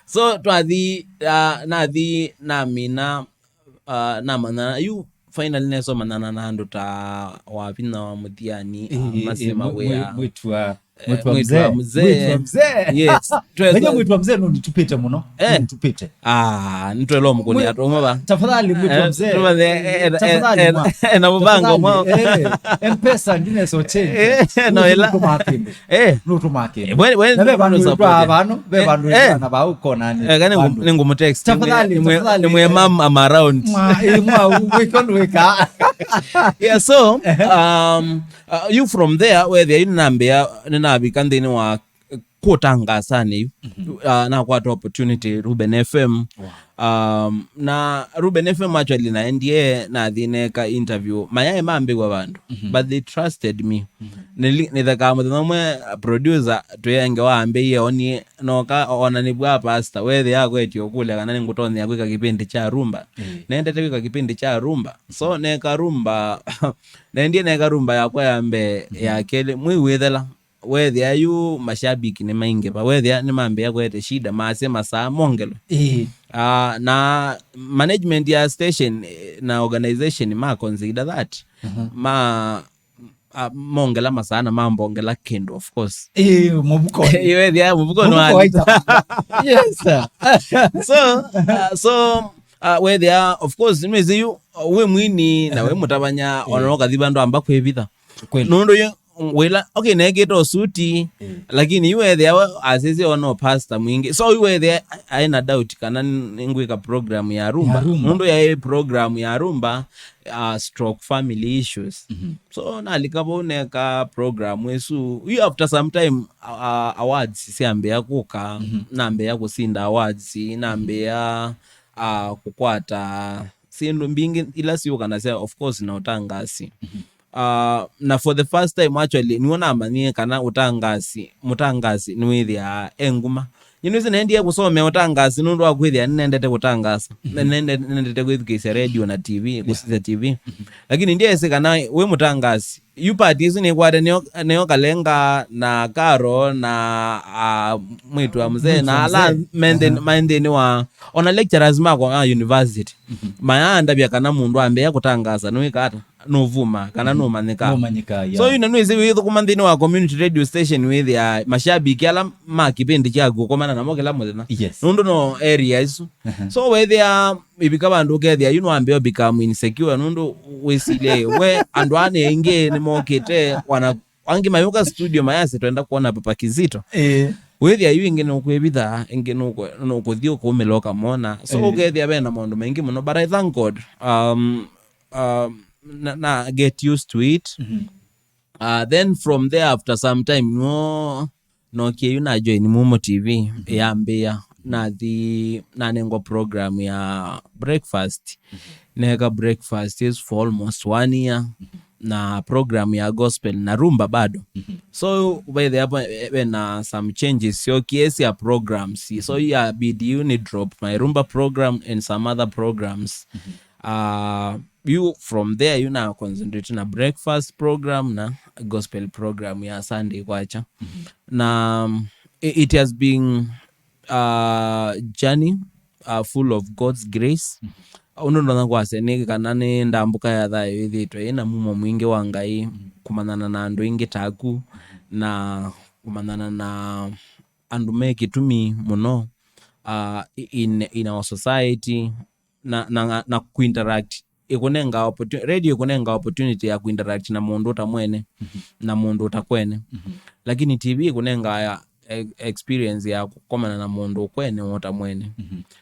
So twathi, ah, nathi namina, ah, namanyana yu, finally nesomanyana na andũ ta Wavinya wa Mũthiani, ah, Masima Wĩa. Mwĩtu wa Eh, mwĩtu wa mzee. Mwĩtu wa mzee. Yes. Twesa- Mwĩtu wa mzee nũnitupĩte mũno. Eh. Nũnitupĩte. Ah, nitwelo mkuni atũma ba. Tafadhali, mwĩtu wa mzee. Tafadhali, tafadhali, mwa. Ena mũbango mwa. Eh, M-Pesa ndine so change. Eh, no, ila. Nũtũmaa kĩndũ. Eh. Nũtũmaa kĩndũ. Eh, we, we, na ve vandũ wĩtwa vano, ve vandũ wĩtwa na vau konani. Eh, kani nĩngũmũtext. Tafadhali, tafadhali. Nĩ mwe mam, I'm around. Mwa, eh, mwa, wĩka ũndũ wĩka. Yeah, so, um, uh, you from there, wethĩa yu nambĩa, nĩnavika nthĩnĩ wa kũtangasanĩ yu. Mhm. Uh, nakwata opportunity Ruben F M. Wow. Um, na Ruben F M actually naendie nathi neka interview. Mayaĩ mambĩwa vandũ, mhm, but they trusted me. Mhm. Nĩli-, nĩthekaa mũthenya ũmwe, uh, producer twĩenge waambĩie onie noka ona nĩvwa pastor wethĩa akwetye ũkũlya kana nĩngũtonyea kwĩka kĩpindi kya rumba. Mhm. Nendete kwĩka kĩpindi kya rumba. So neka rumba, naendie neka rumba yakwa ya mbee, mhm, ya kelĩ, mwei wĩthela. Wethĩa yu mashabiki nĩmaingĩva, wethĩa nĩmambĩĩa kũete shida, masye masaa mongelwe. Ĩĩ. Ah, na management ya station, eh, na organization ma consider that. Mhm. Ma, ah, mongela masaa na mambongela kĩndũ, of course. Ĩĩ, mũvuko. Ĩĩ, wethĩa mũvuko nĩ mũvuko wa waita. Yes, sir. So, ah, so, ah, wethĩa, of course, nĩwĩsĩ yu, wĩ mwini na wĩ mũtavany'a, ĩĩ, ona ũkathi vandũ amba kwĩvitha. Kweli. Nũndũ yu, wĩla, okay, nekĩte ũsuti, mm, lakini yu wethĩa asisye ona pastor mwingĩ. So yu wethĩa aĩ na doubt kana nĩngwĩka program ya rumba. Ya rumba. Nũndũ yaĩ program ya rumba, uh, stroke family issues. Mhm. So nalika vau neka program ĩsu. Yu after some time, uh, awards syambĩa kũka, mhm, nambĩa kũsinda awards, nambĩa, uh, kũkwata syĩndũ mbingĩ ila syũkanasya, of course, na ũtangasi. Mhm. Ah, na for the first time, actually, nĩw'o namanyie kana ũtangasi, mũtangasi nĩwĩthĩaa e nguma. Nyie nĩwĩsĩ naendie kũsomea ũtangasi nũndũ wa kwĩthĩa nĩnendete kũtangasa. Mhm. Na nĩnende-, nĩnendete kwĩthukĩĩsya radio na T V, yeah, kũsisya T V. Mhm. Lakini ndyaĩsĩ kana wĩ mũtangasi. Yu part ĩsu nĩkwate nĩyo, nĩyo Kalenga na Karo na, ah, mwĩtu wa mzee. Mwĩtu wa na ala mzee. Me nthĩnĩ, aha, me nthĩnĩ wa, ona lecturers makwa ma university. Mhm. Mayaandavya kana mũndũ ambĩĩa kũtangasa nĩwĩka ata? Nũvuma, kana, mhm, nũmanyĩkaa. Nũmanyĩkaa, yeah. So, yu na nĩwĩsĩ wĩthũkũma nthĩnĩ wa community radio station wĩthĩa mashabiki ala ma kĩpindi kyaku ũkomana namo kĩla mũthenya. Yes. Nũndũ no area isu. Aha. So, wethĩa ĩvika vandũ ũkethĩa yu nĩwambĩa become insecure nũndũ wĩsilye we andũ aa nĩ aingĩ nĩmokĩte wana Angĩ mayũka studio mayasya, "Twenda kuona Papa Kizito." Eh. Wĩthĩa yu ĩngĩ nũkwĩvitha, ĩngĩ nũkũ-, nũkũthi ũkũmĩla ũkamwona. So, eh, ũkethĩa ve na maũndũ maingĩ mũno, but I thank God. Um, um, na, na get used to it. Mhm. Uh, then from there, after some time, no, nokie yu na join Mumo T V, mhm, yambĩa, nathi, nanengwa program ya breakfast. Mhm. Neka breakfast is for almost one year. Mhm. Na program ya gospel na rumba bado. Mhm. So, by the hapo, eh, eh, na some changes. So, kiasi ya programs. So, mhm, ya bidi yu ni drop my rumba program and some other programs. Mhm. Uh, you from there, you now concentrate na breakfast program na gospel program ya Sunday kwacha. Mhm. Na, um, i-, it has been a journey, uh, full of God's grace. Mhm. Ũndũ ndonya kwasya nĩ kana nĩ ndambũka ya thayũ ĩthĩĩtwe ĩna mumo mwingĩ wa Ngai, kũmanyana na andũ aingĩ taku, na kũmanyana na andũ me kĩtumi mũno, uh, in, in our society, na, na, na kuinteract. Ĩkũnenga opportu-, radio ĩkũnenga opportunity ya kuinteract na mũndũ ũta mwene, na mũndũ ũta kwene. Lakini T V ĩkũnenga ya e-, experience ya kũkomana na mũndũ ũkwene wota mwene.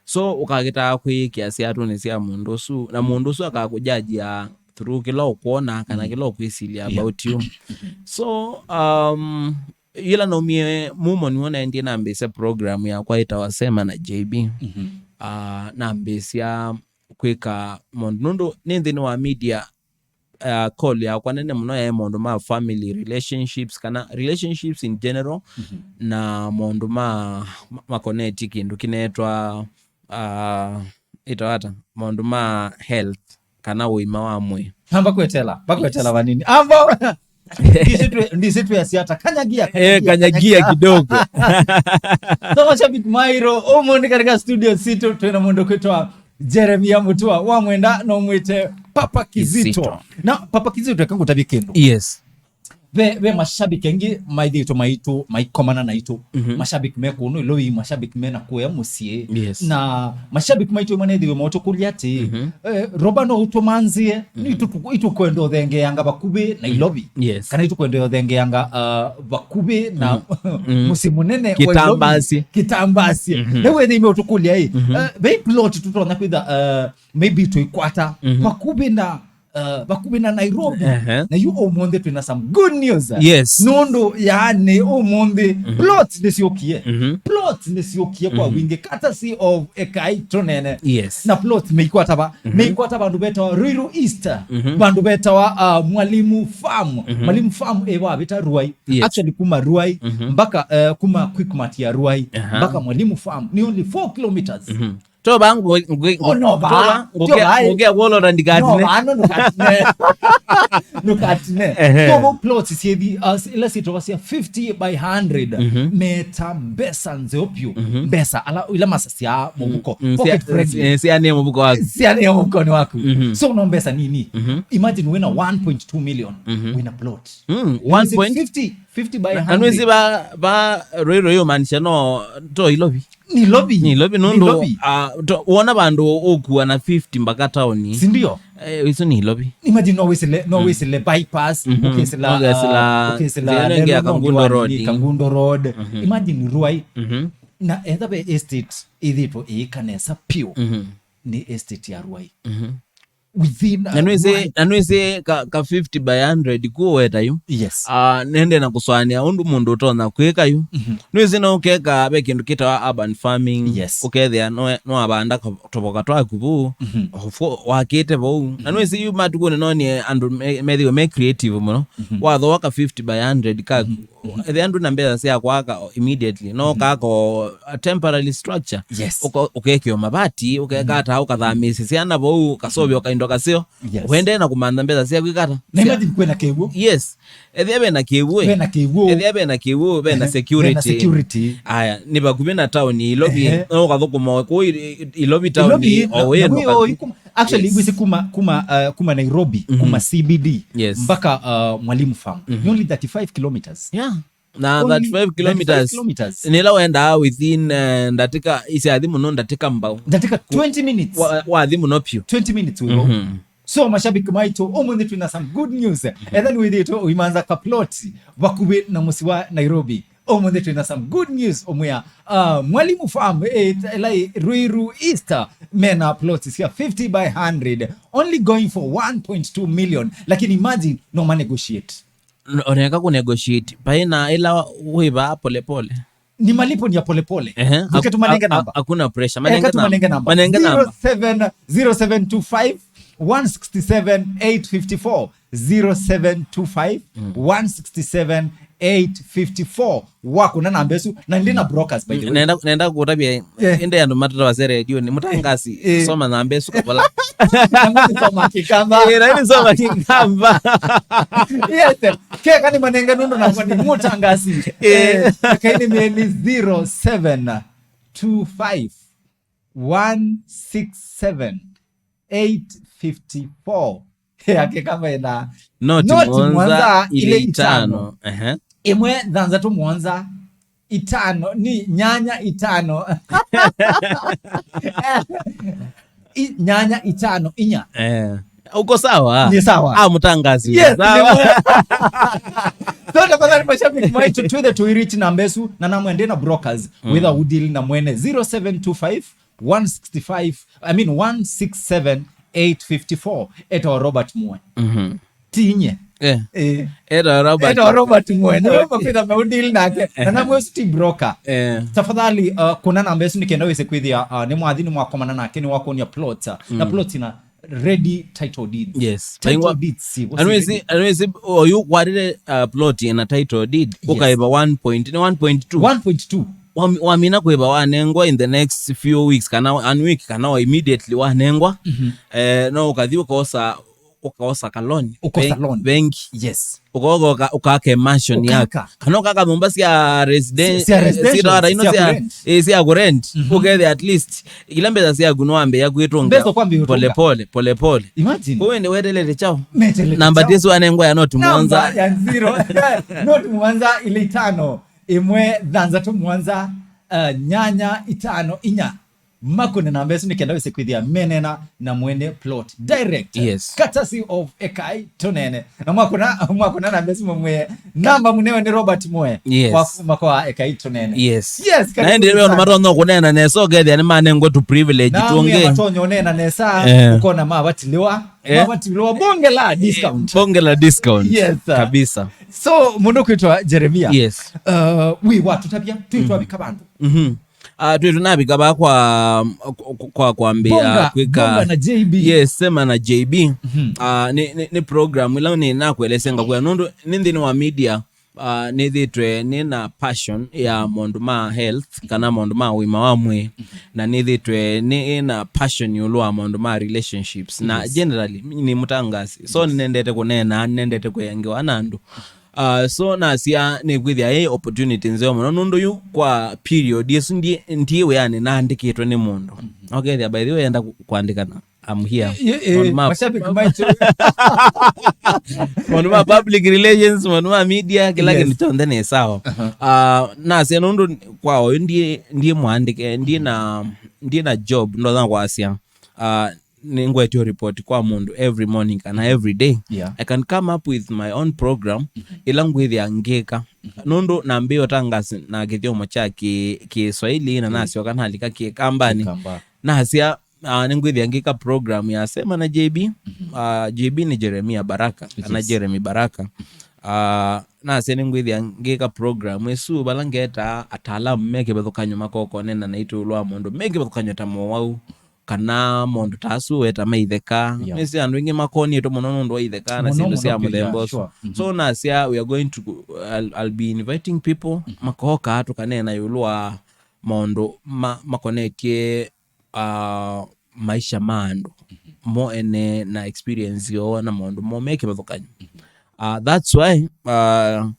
So ũkakĩtaa kwĩĩkĩa syatũnĩ sya mũndũ ũsu, na mũndũ ũsu akakũjajia through kĩla ũkwona kana kĩla ũkwĩsilya about you. So, um, yĩla naumie mumo nĩw'o naendie nambĩĩsya program yakwa ĩtawa Sema na J B. Ah, nambĩĩsya kwĩka maũndũ nũndũ nĩ nthĩnĩ wa media. Uh, call yakwa nene mũno yaĩ maũndũ ma family relationships kana relationships in general, na maũndũ ma ma- makoneti kĩndũ kĩnetwa, uh, ĩtawata maũndũ ma health kana ũima wa mwĩĩ. Amba kwetela, amba kwetela vanini. Amba. Ndisi twe, ndisi twe asiata. Kanyagia, eh, kanyagia kidogo. So, mashabiki maitũ, ũmũnthĩ katika studio sitũ twĩna mũndũ kwĩtwa Jeremia Mutua, wamwenda no mwĩte Papa Kizito. Kizito. Na Papa Kizito, eka ngũtavye kĩndũ. Yes. Ve, ve mashabiki aingĩ maithĩtwe maitũ, maikomana naitũ. Mashabiki me kũũ Nairobi, mashabiki me na kũya mũsyĩ. Yes. Na mashabiki maitũ manethĩwe maũtũkũlya atĩ, eh, Roba no ũtũmanzie, nĩ itũ-, itũkwenda ũthengeanga vakuvĩ Nairobi. Yes. Kana itũkwenda ũthengeanga, uh, vakuvĩ na mũsyĩ mũnene wa Nairobi. Kitambasi. Kitambasi. Na wethĩime ũtũkũlya ĩ, uh, ve plot tũtonya kwĩtha, uh, maybe tũikwata vakuvĩ na, uh, vakuvĩ na Nairobi. Na yu ũmũnthĩ twĩna some good news. Yes. Nũndũ yaani ũmũnthĩ plot nĩsyũkie. Plot nĩsyũkie kwa wingĩ, courtesy of Ekai Tũnene. Yes. Na plot meikwata va? Meikwata vandũ vetawa Ruiru East. Vandũ vetawa, uh, Mwalimu Farm. Mwalimu Farm ĩva vita Ruai. Yes. Actually kuma Ruai mpaka, uh, kuma Quickmart ya Ruai mpaka Mwalimu Farm ni only four kilometers. To ba ngũ-, ngũ-, Oh, no, ba. To ba, ngũkĩa, to ba, eh. Ngũkĩa kuolota ndikatine. No, ba, no, ndũkatine. Ndũkatine. Ehe. Koguo plots syĩthi, uh, ila syĩtawa sya fifty by hundred, meta mbesa nzeo piũ. Mbesa, ala, ila masasya mũvuko. Pocket friendly. Sya, sya nĩ mũvuko waku. Sya nĩ mũvuko nĩ waku. So, no mbesa nini. Imagine wĩna one point two million, wĩna plot. One point fifty, fifty by hundred. Na nĩwĩsĩ ba, ba rũĩ rũĩ ũmaanisha no to Ilovi. Nairobi. Nairobi, nũndũ, Nairobi. Ah, to-, wona vandũ ũkua na fifty mpaka taoni. Si ndio? Eh, isu Nairobi. Imagine no wĩsĩle, no wĩsĩle bypass, ũkĩsĩla, ũkĩsĩla, ah, ũkĩsĩla nzĩa ĩngĩ ya Kangundo Road. Kangundo Road. Imagine Ruai. Na etha ve estate ĩthĩtwo ĩĩka nesa piũ. Nĩ estate ya Ruai. Within, uh, na nĩwĩsĩ, na nĩwĩsĩ ka, ka fifty by hundred kuweta yu. Yes. Ah, nende na kũsũanĩa ũndũ mũndũ ũtonya kwĩka yu. Nĩwĩsĩ no ũkeka ve kĩndũ kĩtawa urban farming. Yes. Ũkethĩa no, no avanda ka-, tovoka twaku vau. Of course, wakĩte vau. Na nĩwĩsĩ yu matukũnĩ nonie andũ me-, methĩwe me creative mũno. Wathoa ka fifty by hundred kaku. Ethĩa ndwĩ na mbesa sya kwaka o-, immediately, no kaka o a temporary structure. Yes. Ũka-, ũkekĩwa mabati, ũkeka ata, ũkathamĩĩsya syana vau, ũkasovya kaindo kaseo. Yes. Wende na kũmantha mbesa sya kwĩka ata. Na imagine kwĩna kĩw'ũ. Yes. Ethĩa vena kĩw'ũ, eh. Vena kĩw'ũ. Ethĩa vena kĩw'ũ, vena security. Vena security. Aya, nĩ vakuvĩ na taoni Ilovi. Ehe. No ũkathũkũma kũu I-, I-, Ilovi taoni, Ilovi, o na, wĩ na no wĩ o kathũ-, ikuma-, actually, yes. Wĩsĩ kuma, kuma, uh, kuma Nairobi, kuma C B D, yes, mpaka, uh, Mwalimu Farm. Ni only thirty-five kilometers. Yeah. Na only thirty-five kilometers. Thirty-five kilometers. Nĩla wendaa within, eh, ndatĩka, isyathi mũno ndatĩka mbau. Ndatĩka twenty minutes. Wa, wathi mũno piũ. Twenty minutes wĩ vau. So, mashabiki maitũ, ũmũnthĩ twĩna some good news. Etha nĩwĩthĩĩtwe ũimanza kaploti vakuvĩ na mũsyĩ wa Nairobi. Ũmũnthĩ twĩna some good news ũmwĩa, uh, Mwalimu Farm, eh, ĩla ĩ Ruiru East, mena plots sya fifty by hundred, only going for one point two million. Lakini imagine, no ma negotiate. N-, oneka ku negotiate. Paĩ na ĩla wĩva polepole. Ni malipo ni ya polepole. Ehe. Tuke tumanenge namba. Hakuna pressure. Eh, manenge namba. Manenge namba. Zero seven, zero seven two five, one six seven, eight fifty-four. Zero seven two five, one six seven, eight fifty-four. Wakũna namba ĩsu. Na ndi na brokers, by the way. Nenda, nenda kũtavya, eh, ende andũ matata wase radio ni mũtangasi. Eh. Soma namba ĩsu kabola. Na mimi soma Kikamba. Eh, na mimi soma Kikamba. Yes, sir. Keka nĩ manenge nũndũ nakwa nĩ mũtangasi. Eh. Eh, kaini meni zero seven two five, one six seven, eight fifty-four. Yake kama ina Noti Noti mũonza mũonza ile ile itano. itano. Ehe. Ĩmwe thanthatũ mũonza itano ni nyanya itano. I- nyanya itano inya. Eh. Uko sawa? Ni sawa. Ah, mtangazi. Yes, Sawa. ni- So tafadhali mashabiki maitu twithe tuireach namba ĩsu na namwende na brokers witha udili na mwene zero seven two five one sixty-five, I mean one six seven eight fifty-four. Eta Robert Mwe. Mhm. Tinye. Eh. Eh. Eta Robert. Eta Robert Mwe. Nĩ Robert kwitha meudili nake. Na namwe Steve Broker. Eh. Tafadhali uh, kuna namba ĩsu nĩkenda wĩse kwĩthĩa uh, nĩ mwathi nĩ mwakomana nake nĩ wakonia plot uh, na plot ina ready title deeds. Yes. Title Baingwa- deeds. What's Anu it? isi anu isi oyu kwarire uh, plot ina title deed. Yes. Ukaiva one point ni one point two. one point two. Wam- wamina kuiva wanengwa in the next few weeks kana one week kana wa immediately wanengwa. Mhm. Eh, no ukathi ukaosa ukaosa kaloni. Ukosa Bank- loan. Benki. Yes. Ukogoka ukake mansion yako. Ukaka. Kana ukaka nyumba cia residence. Cia residential, Sita hata ino cia cia kurent. Eh, sia kurent. Ukethe at least ila mbesa siaku no ambe ya kwitunga. Mbesa kwambia utunga. Pole pole pole pole. Imagine. Kwa wende wetelele chao. Metelele Namba chao. Yesu anengwa ya noti Namba mwanza. Ya zero. Noti mwanza ile itano. Ĩmwe thanthatũ mwanza uh, nyanya itano inya. Makune namba ĩsu nĩkenda wĩse kwĩthĩa menena na mwene plot direct. Yes. Courtesy of Ekai Tunene. Na mwakuna mwakuna namba ĩsu mumwe namba munewe ni Robert Mwe. Yes. Wa kuma kwa Ekai Tunene. Yes. Yes. Na ende leo matonya kunena nesa ukethia ni manengwa tu privilege tungi. Matonya unena nesa Eh. Ukona mavatiliwa. Eh. Mavatiliwa bonge la discount. Bonge la discount. Yes, sir. Kabisa. So mundu kwitwa Jeremia. Yes. Uh, wi watutabia twitwa vika vandu. Mhm. Ah, twi tunavika va kwa kwa kwambia Bonga, kwika Bonga na J B. Yes, sema na J B. Ah, ni, ni, ni program ila ni nakuelesya ngakuya nundu ni nthini wa media. Ah, nithitwe ni na passion ya maundu ma health kana maundu ma uima wa mwii, na nithitwe ni na passion iulu wa maundu ma relationships na generally ni mutangasi, so nendete kunena, nendete kuyangiwa na andu. Uh, so nasia nikwithia ĩ opportunity nzeo mũno nundu yu kwa period ĩsu ndi ndi wĩanĩ naandĩkĩtwe nĩ mũndũ. Okethia by the way enda ku- kuandĩkana, I'm here. Ye- ye- Maũndũ ma- mashabiki maitũ. Maũndũ ma public relations, maũndũ ma media, kĩla Yes. Kĩndũ kyonthe nĩ sawa. Uh, nasia nundu kwa oyu ndiĩ ndiĩ mwandĩke, ndiĩ na ndiĩ na job ndonya kwasia. Uh, nĩngwetio report kwa mũndũ every morning kana every day. Yeah. I can come up with my own program ĩla ngwĩthĩa ngĩka. Nũndũ nambĩĩe ũtangasi na kĩthyomo kya kĩ- kĩswaili na nasyoka nalika kĩkambani. Kamba. Nasya uh, nĩngwĩthĩa ngĩka program ya Sema na J B. Uh, J B nĩ Jeremia Baraka kana Yes. Jeremy Baraka. Uh, nasya nĩngwĩthĩa ngĩka program ĩsu vala ngetaa ataalamu me kĩvathũkany'o makokonena na itũlũ wa mũndũ me kĩvathũkany'o ta mowau kana maũndũ ta asu weta ma itheka. Yeah. Nĩsĩ andũ aingĩ makonĩtwe mũno nũndũ wa itheka na Mũno, syĩndũ mũno sya biũ, yeah, mũthemba ũsu. Sure. Mhm. So nasya we are going to I'll, I'll be inviting people makoka tũkaneena ĩũlũ wa maũndũ ma, makonetye uh, maisha ma andũ mo ene na experience yoo na maũndũ mo me kĩvathũkany'o. Uh, that's why uh,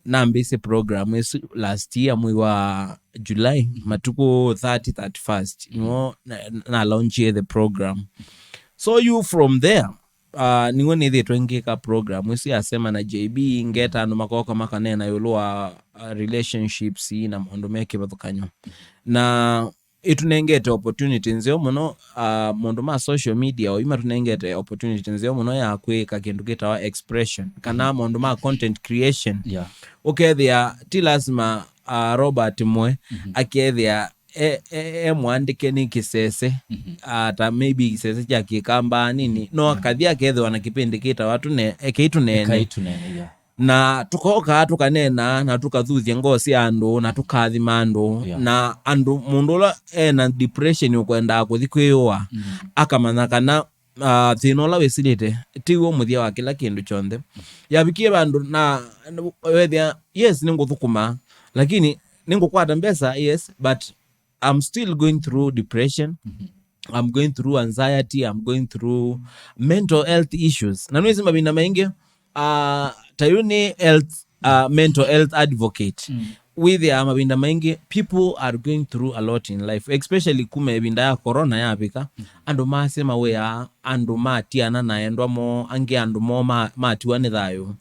nambĩĩsye program ĩsu last year mwei wa July, matukũ thirty, thirty-first nĩmo na- nalaunchie the program. So you from there uh, nĩw'o nĩthĩtwe ngĩka program ĩsu ya Sema na J B, ngeta andũ makoka makaneena ĩũlũ wa uh, relationships na maũndũ me kĩvathũkany'o. Na ĩtũnengete opportunity nzeo mũno. Uh, maũndũ ma social media oyu matũnengete opportunity nzeo mũno ya kwĩka kĩndũ kĩtawa expression kana maũndũ ma content creation. Yeah. Ũkethĩa ti lazima uh, Robert Mwe akethĩa e, e, e mwandĩke nĩ kĩsese, uh, ta maybe kĩsese kya kĩkamba nini, no akathi akethĩwa na kĩpindi kĩtawa tũne ekei tũnene. Kai tunene, yeah. Na tũkoka tũkanena na tũkathuthya ngoo sya andũ na tũkathima andũ. Yeah. Na andũ, mũndũ ũla ena depression ũkwendaa kũthi kwĩyũa, akamanya kana uh, thĩna ũla wĩsilĩte tiw'o mũthya wa kĩla kĩndũ kyonthe. Yavikie vandũ na wethĩa, yes, nĩngũthũkũma, lakini nĩngũkwata mbesa, yes, but I'm still going through depression. I'm going through anxiety, I'm going through mental health issues. Na nĩwĩsĩ mavinda maingĩ uh, ta yu nĩ health, uh, mental health advocate. wĩthĩaa mavinda maingĩ people are going through a lot in life, especially kuma ĩvinda ya corona yavika. Andũ maasya mawĩaa, andũ matiana na endwa moo, angĩ andũ moo ma- matiwa nĩ thayũ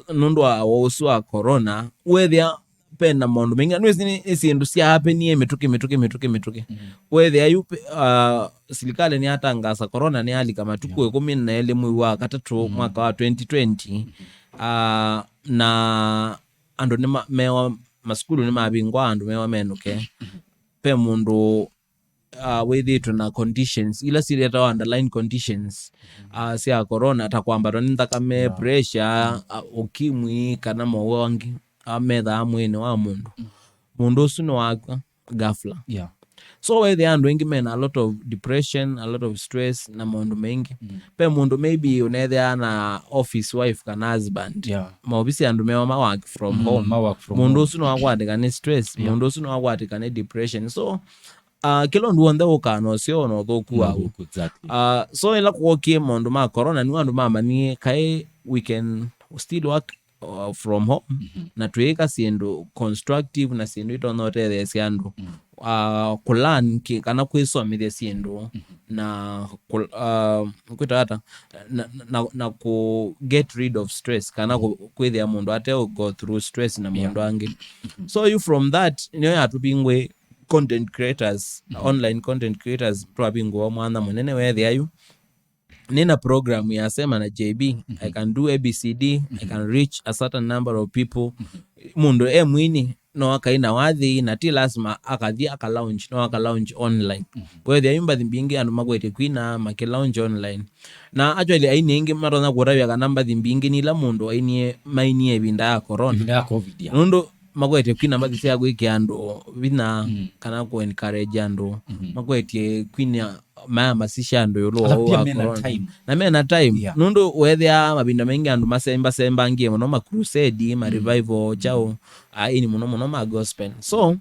nũndũ wa ũsu wa corona. Wethĩa pena maũndũ maingĩ, nĩwĩsĩ nĩ nĩ syĩndũ syaapenie mĩtũkĩ mĩtũkĩ mĩtũkĩ mĩtũkĩ. Wethĩa yu uh, silikalĩ nĩyatangasa corona nĩyalika matukũ ĩkũmi na elĩ mwei wa katatũ mwaka wa twenty twenty. Uh, na andũ nĩmewa masukulu nĩmavingwa, andũ mewa menũke. Pe mũndũ uh, wĩthĩtwe na conditions ila siletawa underlying conditions uh, sya corona, ta kwambatwa nĩ nthakame, pressure, uh, ukimwi, kana mowau angĩ uh, methaa mwĩĩnĩ wa mũndũ. Mũndũ ũsu nĩwakw'a ghafla. Yeah. So wethĩa andũ aingĩ mena a lot of depression, a lot of stress na maũndũ maingĩ. Pe mũndũ maybe ũnethĩa na office wife kana husband. Yeah. Maovisi andũ mewa ma work from Mm, home. ma work from Mũndũ home. ũsu no akwatĩka nĩ stress, Yeah. mũndũ ũsu no akwatĩka nĩ depression. So uh, kĩla ũndũ w'onthe ũkaa na ũseo na ũthũku waguo. Exactly. Uh, so ĩla kwokie maũndũ ma corona, nĩw'o andũ mamanyie kaĩ we can still work uh, from home na twĩĩka syĩndũ constructive na syĩndũ itonya ũtetheesya andũ uh, kũlan kĩ kana kwĩsomethya syĩndũ na kũ- uh, kwĩta ata na, na, na ku get rid of stress kana kũ- kwĩthĩa mũndũ ate go through stress na maũndũ angĩ. So yu from that nĩyo yatũvingũĩ content creators, online content creators twavingũa mwanya mũnene wethĩa yu nĩna program ya Sema na J B, I can do A B C D, I can reach a certain number of people. Mũndũ e mwini no akaina wathi na ti lazima akathi aka launch, no aka launch online. Kwethĩa yu mbathi mbingĩ andũ makwetye kwina maki launch online. Na actually aini aingĩ matonya kũtavya kana mbathi mbingĩ nila mũndũ ainie mainie ĩvinda ya corona. Ĩvinda ya covid, yeah. Nũndũ makwetye kwina mbathi sya kwĩkĩa andũ vinya kana ku encourage andũ. Makwetye kwina maya masisya andũ ĩũlũ wa Ala ũũ pia wa mena corona. Time. Na mena time. Yeah. Nũndũ wethĩa mavinda maingĩ andũ masembasembangie mũno ma crusade, ma revival, chao, aini mũno mũno ma gospel. So uh,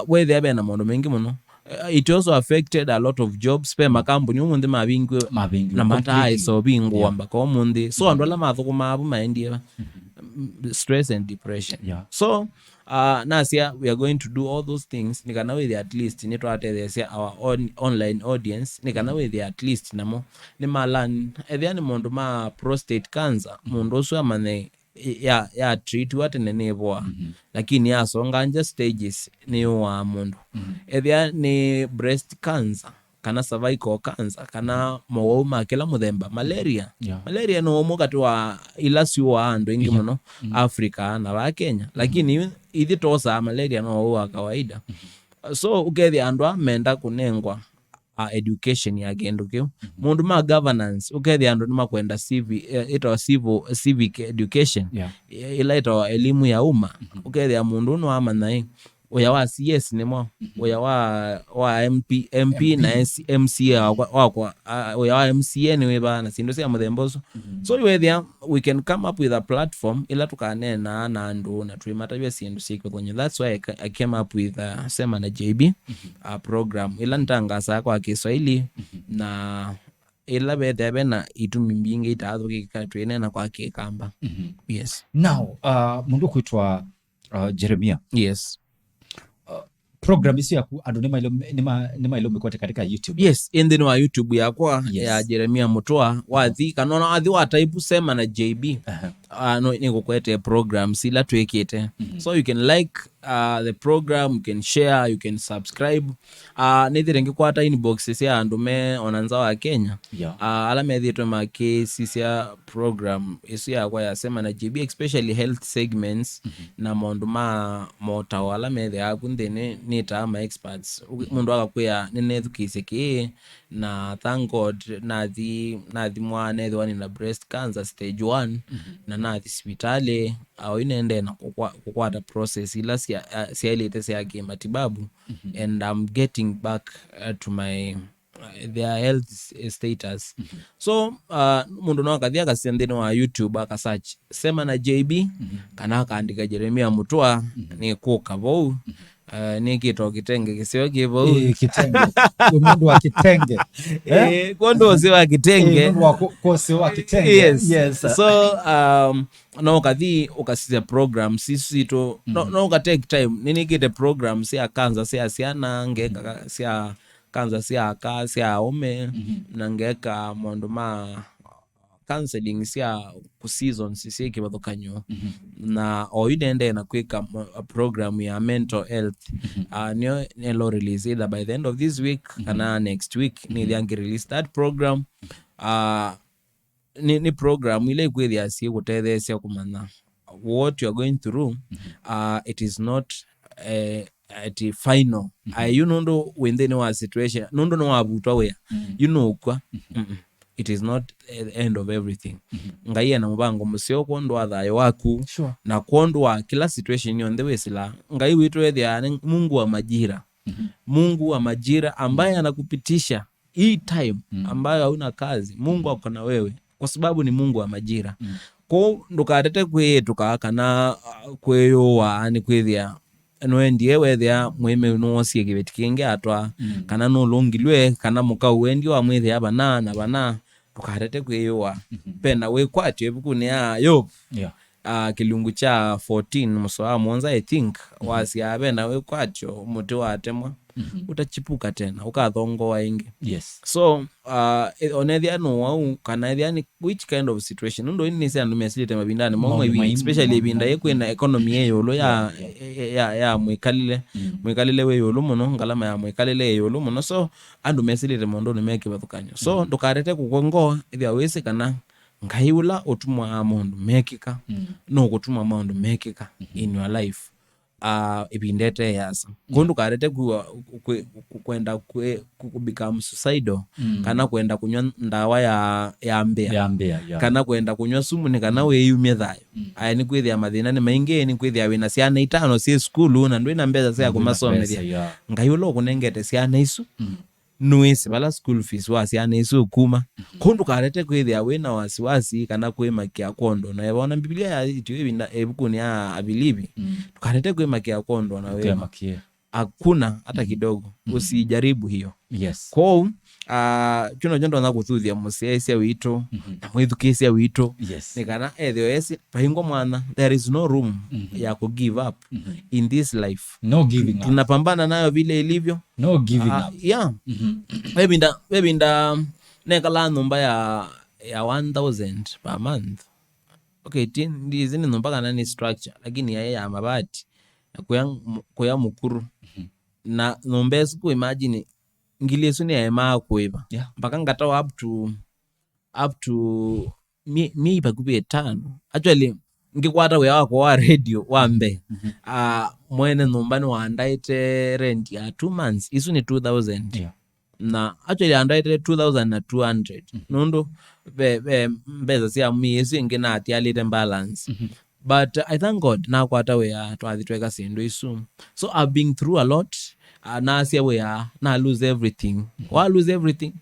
wethĩa vena maũndũ maingĩ mũno. Uh, it also affected a lot of jobs. Pe makambuni ũmũnthĩ mavingwe Mavingwe na completely. Mataaĩsa ũvingũa Yeah. mpaka ũmũnthĩ. So andũ ala mathũkũmaa avu maendie va? Mm, stress and depression. Yeah. So uh, nasya we are going to do all those things nĩ kana wĩthĩa at least nĩtwatetheesya our on, online audience nĩ kana wĩthĩa at least namo nĩ malan ethĩa nĩ maũndũ ma prostate cancer, mũndũ ũsu amanye ya ya treatiwa tene nĩvoa. Lakini yasonga nja stages nĩyũaa mũndũ. Ethĩa nĩ breast cancer kana cervical cancer kana mowau ma kĩla mũthemba, malaria. Yeah. Malaria no ũmwe katĩ wa ila syũaa andũ aingĩ mũno Africa na vaa Kenya, lakini ithyĩ twosaa malaria no ũũ wa kawaida. So ũkethĩa andũ aa menda kũnengwa uh, education ya kĩndũ kĩu. Mũndũ ma governance, ũkethĩa andũ nĩmakwenda civi, eh, ĩtawa civil, civic education. Yeah. Eh, ĩla ĩtawa elimu ya umma. Ũkethĩa mũndũ ũũ nĩwamanya ĩ ũya wa C S nĩ mwaũ, ũya wa, wa M P, M P na M C A wakwa, wakwa, ah, ũya wa M C A nĩ wĩva na syĩndũ sya mũthemba ũsu. So wethĩa we can come up with a platform ĩla tũkaneenaa na andũ na twĩmatavya syĩndũ syĩ kĩthũny'o. That's why I, ca- I came up with uh, Sema na J B uh, program ĩla nĩtangasaa kwa Kiswahili na ĩla vethĩa vena itumi mbingĩ itaathũkĩka twĩneena kwa Kĩkamba. Yes. Now uh, mũndũ kwĩtwa uh, Jeremia. Yes. Program isu yaku andũ nĩmaĩle nĩma- nĩmaĩle ũmĩkwate katika YouTube. Yes, ĩndĩ nĩ wa YouTube yakwa Yes. ya Jeremia Mũtũa. Wathi kana ona wathi wa type Sema na J B. Aha. Uh, no, nĩkũkwete programs ila twĩkĩte. So you can like uh, the program, you can share, you can subscribe. Uh, nĩthĩre ngĩkwata inbox sya andũ me ona nza wa Kenya. Yeah. Uh, ala methĩtwe makĩsisya program ĩsu yakwa ya Sema na J B, especially health segments na maũndũ ma motao ala methĩawa ku nthĩnĩ nĩtaa ma experts. Ũ- mũndũ akakwĩa nĩnethukĩĩsye kĩĩ na thank God nathi nathimwa nethĩwa nĩna breast cancer stage one na nathi sivitalĩ. Au inendee na kũkwa- kũkwata process ila sya- a- syaĩlĩte sya kĩmatibabu and I'm getting back uh, to my uh, their health s- status. So uh, mũndũ no akathi akasya nthĩnĩ wa YouTube akasearch Sema na J B kana akaandĩka Jeremia Mũtũa nĩ kũka vau. Uh, nĩkĩtwa kĩtenge kĩseo kĩ vau. Eh, kĩtenge. Wĩ mũndũ wa kĩtenge. Eh? Eh, kwondũ ũsĩ wa kĩtenge. Eh, mũndũ wa kũ- kũsĩ wa kĩtenge. Yes. Yes, sir. So, um, no ũkathi ũkasisya programs isu sitũ. No, no ũka take time. Nĩnĩkĩte programs sya kanza sya syana, ngeka sya kanza sya aka, sya aũme, na ngeka maũndũ ma counseling sya ku seasons syĩ kĩvathũkany'o. Na oyu nendee na kwĩka mo- a program ya mental health. Uh, nĩyo nelo release either by the end of this week kana next week, nĩthĩa ngĩ release that program. Uh, nĩ, nĩ program ila ikwĩthĩa syĩkũtetheesya kũmanya what you are going through. Uh, it is not uh, at final. Uh, yu nũndũ wĩ nthĩnĩ wa situation, nũndũ nĩwavutwa wĩa, yu nũkw'a. Mm-mm. It is not the end of everything. Ngai ena mũvango mũseo kwondũ wa thayũ waku. Sure. Na kwondũ wa kĩla situation yonthe wĩsĩlaa. Ngai witũ ethĩaa nĩ Mungu wa majira. Mungu wa majira ambaye anakupitisha hii time ambayo hauna kazi. Mungu ako na wewe kwa sababu ni Mungu wa majira. Kwoou ndũkatate kwĩĩtũka kana uh, kwĩyũaa nĩ kwĩthĩa nũendie wethĩa mwĩmeu nĩwosie kĩveti kĩngĩ atwaa, kana nũlũngilwe, kana mũkau wendie wamwĩthĩa vana na vana. Ndũkatate kwĩyũaa. Vena wĩkwatyo ĩvukunĩ ya Yovu. Yeah. Uh, kĩlungu kya fourteen mũsoa wa mũonza, I think, wasyaa vena wĩkwatyo mũtĩ watemwa, utachipuka tena, ũkathongoa ĩngĩ. Yes. So uh, e- onethĩa nũwau kana ethĩa nĩ which kind of situation, nũndũ ini nĩsĩ andũ mesilĩte mavindanĩ momwe, especially ĩvinda yĩ kwĩna economy yĩ ĩũlũ ya, ya, ya mwĩkalĩle. Mwĩkalĩle wĩ ĩũlũ mũno, ngalama ya mwĩkalĩle ĩ ĩũlũ mũno, so andũ mesilĩte maũndũnĩ me kĩvathũkany'o. So ndũkarete kũkw'a ngoo ĩthĩa wĩsĩ kana Ngai ũla ũtũmaa maũndũ mekĩka, nũkũtuma maũndũ mekĩka in your life uh, ĩvinda ĩte yasa. Kũu ndũkarete kuwa kwe- ku- kwenda kwe- ku- ku become suicidal, kana kwenda kũnywa ndawa ya, ya mbĩa, ya mbĩa, yeah, kana kwenda kũnywa sumu nĩ kana wĩyumye thayũ. Aya nĩ kwĩthĩa mathĩna nĩ maingĩ, nĩ kwĩthĩa wĩna syana itano syĩ sukulu na ndwĩna mbesa sya kũmasomethya. Ngai ũla ũkũnengete syana isu nũĩsĩ vala school fees wa syana isu ũkuma. Kũu ndũkarete kwĩthĩa wĩ na wasiwasi kana kwĩmakĩa kwondũ na ĩvona Biblia yaĩtye ĩvinda ĩvukunĩ ya Avilivi, ndũkarete kwĩmakĩa kwondũ na wĩma. Ndũkemakie. Hakuna hata kidogo. Usijaribu hiyo. Yes. Kwoou uh, kyu nokyo ndonya kũthuthya mũsyaĩsya witũ na mwĩthukĩĩsya witũ. Yes. Nĩ kana ethĩwe esi vaingwa mwana, there is no room ya kũ give up in this life. No giving up. Tunapambana nayo vile ilivyo. No giving up. Yeah. Vevinda vevinda nekalaa nyũmba ya ya one thousand per month. Okay, ti ndizi nĩ nyũmba kana nĩ structure, lakini yaĩ ya mabati na kuya mu- kuya mukuru. Na nyũmba ĩsu ku imagine ngili ĩsu nĩyaemaa kũĩva. Yeah. Mpaka ngatawa up to up to mi- mĩi vakuvĩ ĩtano. Actually, ngĩkwata wĩa wakwa wa radio wa mbee, ah, mwene nyũmba nĩwandaĩte rent ya two months, isu nĩ two thousand. Yeah. Na actually andaĩte two thousand na two hundred nũndũ ve, ve mbesa sya mĩi ĩsu ĩngĩ natialĩte balance. But I thank God nakwata wĩa twathi tweka syĩndũ isu. So I've been through a lot. Uh, nasya wĩa, na lose everything. Wa lose everything,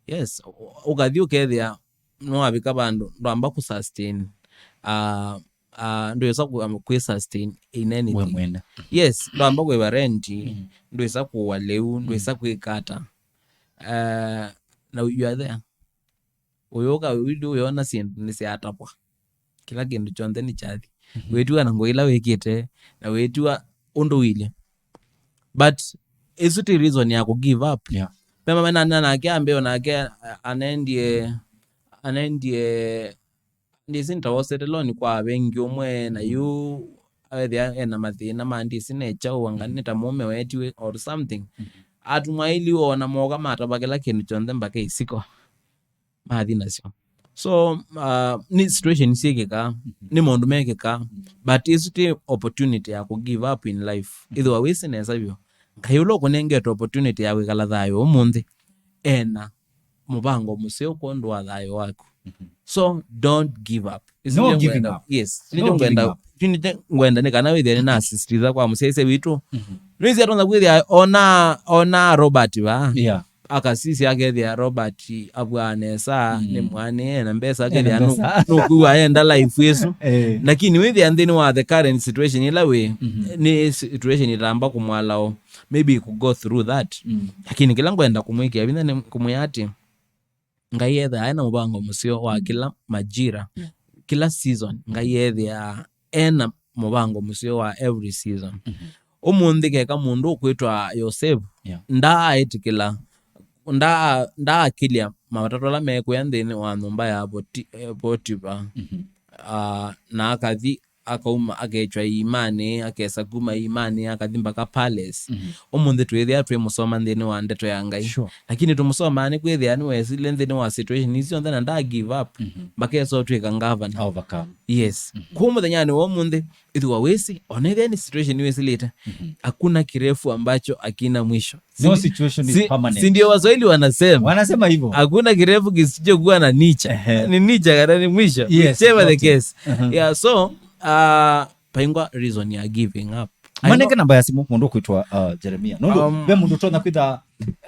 yes, ũ- ũkathi ũkethĩa nĩwavika vandũ ndwamba kũ sustain. Uh, uh, ndwĩsa kwĩ sustain in anything. We mwene. Yes, ndwamba kwĩva rent, ndwĩsa kũwa lĩu, ndwĩsa kwĩka ata. Uh, na you are there. Ũyũka wĩw'ĩthĩ ũyona syĩndũ nĩsyatavwa. Kĩla kĩndũ kyonthe nĩkyathi. Wĩtiwa na ngũa ila wĩkĩte, na wĩtiwa ũndũ ũilye. But ĩsu ti reason ya kũ give up. Yeah. Mema menana nake ambeo nake a- anendie anendie ndisi nitawosete loan kwa vengi ũmwe na yu awethĩa ena mathĩna ma ndisi necha ũanga nĩ ta mũme wetiwe or something. Atumwa ili ona moka matava kĩla kĩndũ kyonthe mpaka isiko mathi nasyo. So uh, nĩ situation syĩkĩka, nĩ maũndũ mekĩka, but ĩsu ti opportunity ya kũ give up in life. Ĩthĩwa wĩsĩ nesa vyũ, Ngai ũla ũkũnengete opportunity ya kwĩkala thayũ ũmũnthĩ ena mũvango mũseo kwondũ wa thayũ waku. So don't give up. Ĩsu no nĩkyo giving ngwenda- up. Yes, no nĩkyo ngwenda- giving up. Nĩkyo ngwenda nĩ kana wĩthĩe nĩnasisitiza kwa mũsyaĩsya witũ. Nĩwĩsĩ atonya kwĩthĩa ona ona Robert va. Yeah. akasisya akethĩa Robert avwaa nesa, mm, nĩ mwanĩe na mbesa, akethĩa nũkwĩw'a enda life ĩsu. Eh. Lakini wĩthĩa nthĩnĩ wa the current situation ĩla wĩ, mm-hmm, nĩ situation ĩtamba kũmwalao, maybe you could go through that. Mm. Lakini kĩla ngwenda kũmwĩkĩa vinya nĩ kũmwĩa atĩ Ngai ethĩawa ena mũvango mũseo wa, mm, kĩla majira, yeah, kĩla season. Ngai ethĩawa ena mũvango mũseo wa every season. Mm-hmm. Ũmũnthĩ keka mũndũ ũkwĩtwa Yosevu, yeah, ndaaĩtĩkĩla, ndaa-, ndaakĩlya matatũ ala mekwĩa nthĩnĩ wa nyũmba ya Poti-, eh, Potifa. Mm-hmm. Ah, na akathi, akauma, akechwa iimanĩ, akesa kuma iimanĩ, akathi mpaka palace. Mm-hmm. Ũmũnthĩ twĩthĩa twĩmũsoma nthĩnĩ wa ndeto ya Ngai. Sure. Lakini tũmũsomaa nĩ kwĩthĩa nĩwesile nthĩnĩ wa situation isu syonthe na nda give up. Mm-hmm. Mpaka esa ũtw'ĩka governor. Overcome. Yes. Mm-hmm. Kũu mũthenyanĩ wa ũmũnthĩ, ĩthĩwa wĩsĩ, ona ĩthĩa nĩ situation wĩsĩlĩte, mm-hmm, hakuna kirefu ambacho hakina mwisho. No situation is permanent. Si ndio Waswahili wanasema? Wanasema hivyo. Hakuna kirefu kisichokuwa na nicha. Ehe. Ni nicha kana ni mwisho. Yes, whichever the case. Uh-huh. Yeah, so, uh, paingwa reason ya giving up. Manenge namba ya simu mũndũ kwĩtwa, uh, Jeremia. Nũndũ, um, ve mũndũ ũtonya kwĩtha,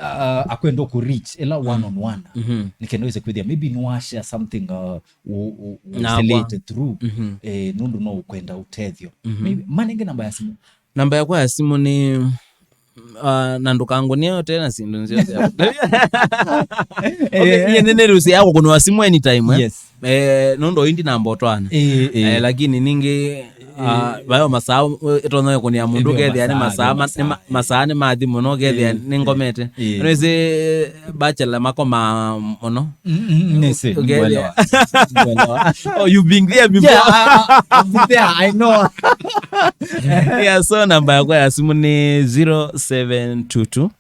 uh, akwenda kũ reach ĩla one on one. Mm-hmm. Nĩ kenda wĩse kwĩthĩa maybe nĩwashare something, uh, u-, u-, ũsĩlĩte through. Mm-hmm. Eh, nũndũ no ũkwenda ũtethyo. Mm-hmm. Maybe, manenge namba ya simu. Namba yakwa ya simu nĩ, uh, na ndũkangũnie ũte na syĩndũ nzeo sya. Okay, eh, nĩ nĩrũsĩ ya kũkũnĩwa simu anytime, eh? Yes. Eh, nũndũ indi namba ũtwana. Eh, eh. Eh, lakini ningĩ, uh, vayo masaa, eh, ĩtonya kũnĩa mũndũ, eh, ũkethĩa nĩ masaa, masaa, nĩ ma-, masaa nĩ mathi mũno, ũkethĩa, eh, nĩ ngomete. Eh. Nĩwĩsĩ bachelor makomaa mũno. Mm, mm, mm, nĩsĩ, ũkethĩa. Ngwelewa. Ngwelewa. Oh, you've been there before. Yeah, I, I, I've been there, I know. Yeah, so namba yakwa ya simu nĩ zero seven two two,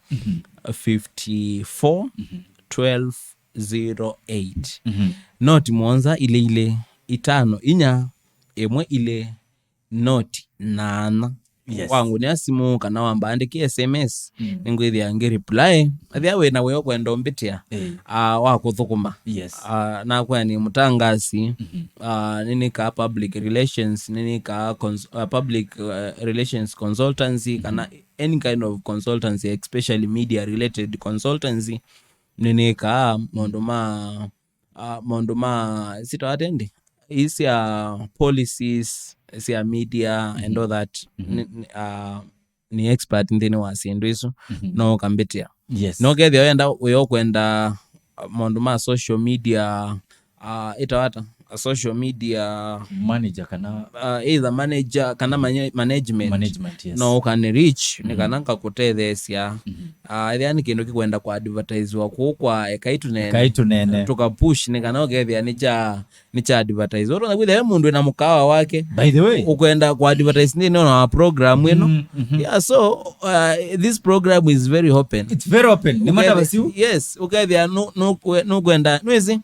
fifty four, twelve zero eight. Mm-hmm. Noti mũonza ilĩ ilĩ, itano inya, ĩmwe ilĩ, noti nana. Yes. Wangũnĩa simũ kana wambaandĩkĩa S M S, mm, nĩngwĩthĩa ngĩ reply. Ethĩa wĩ na wĩa ũkwenda ũmbĩtĩa, eh, ah, wa kũthũkũma. Yes. Ah, nakwĩa nĩ mũtangasi, mm-hmm, ah, nĩnĩkaa public relations, nĩnĩkaa cons-, ah, public, ah, relations consultancy, mm-hmm, kana any kind of consultancy, especially media related consultancy. Nĩnĩkaa maũndũ ma, ah, maũndũ ma, sitawatende, ii sya policies sya media and all that. Mm-hmm. Nĩ, nĩ, ah, nĩ expert nthĩnĩ wa syĩndũ isu. Mm-hmm. No ũkambĩtĩa. Yes. No kethĩa wenda, wĩ ũkwenda, ah, maũndũ ma social media, ah, ĩtawata, a social media manager kana, ah, either manager kana, mm, manye-, management. Management, yes. No ũkani reach, nĩ, mm-hmm, kana ngakũtetheesya. Mm-hmm. Ah, ethĩa nĩ kĩndũ kĩkwenda kũ advertisewa kũu kwa ekai tũnene. Ekai tũnene. Tũka push nĩ kana ũkethĩa nĩ kya, nĩ kya advertise. Ũtonya kwĩthĩa we mũndũ wĩna mũkawa wake. By the way. Ũkwenda kũ advertise nthĩnĩ wa program ĩno. Mm, mm-hmm. Yeah, so, uh, this program is very open. It's very open. Nĩ mata ũkethĩa, basiu. Yes, ũkethĩa nũ-, nũ-, nũkwenda, nĩwĩsĩ,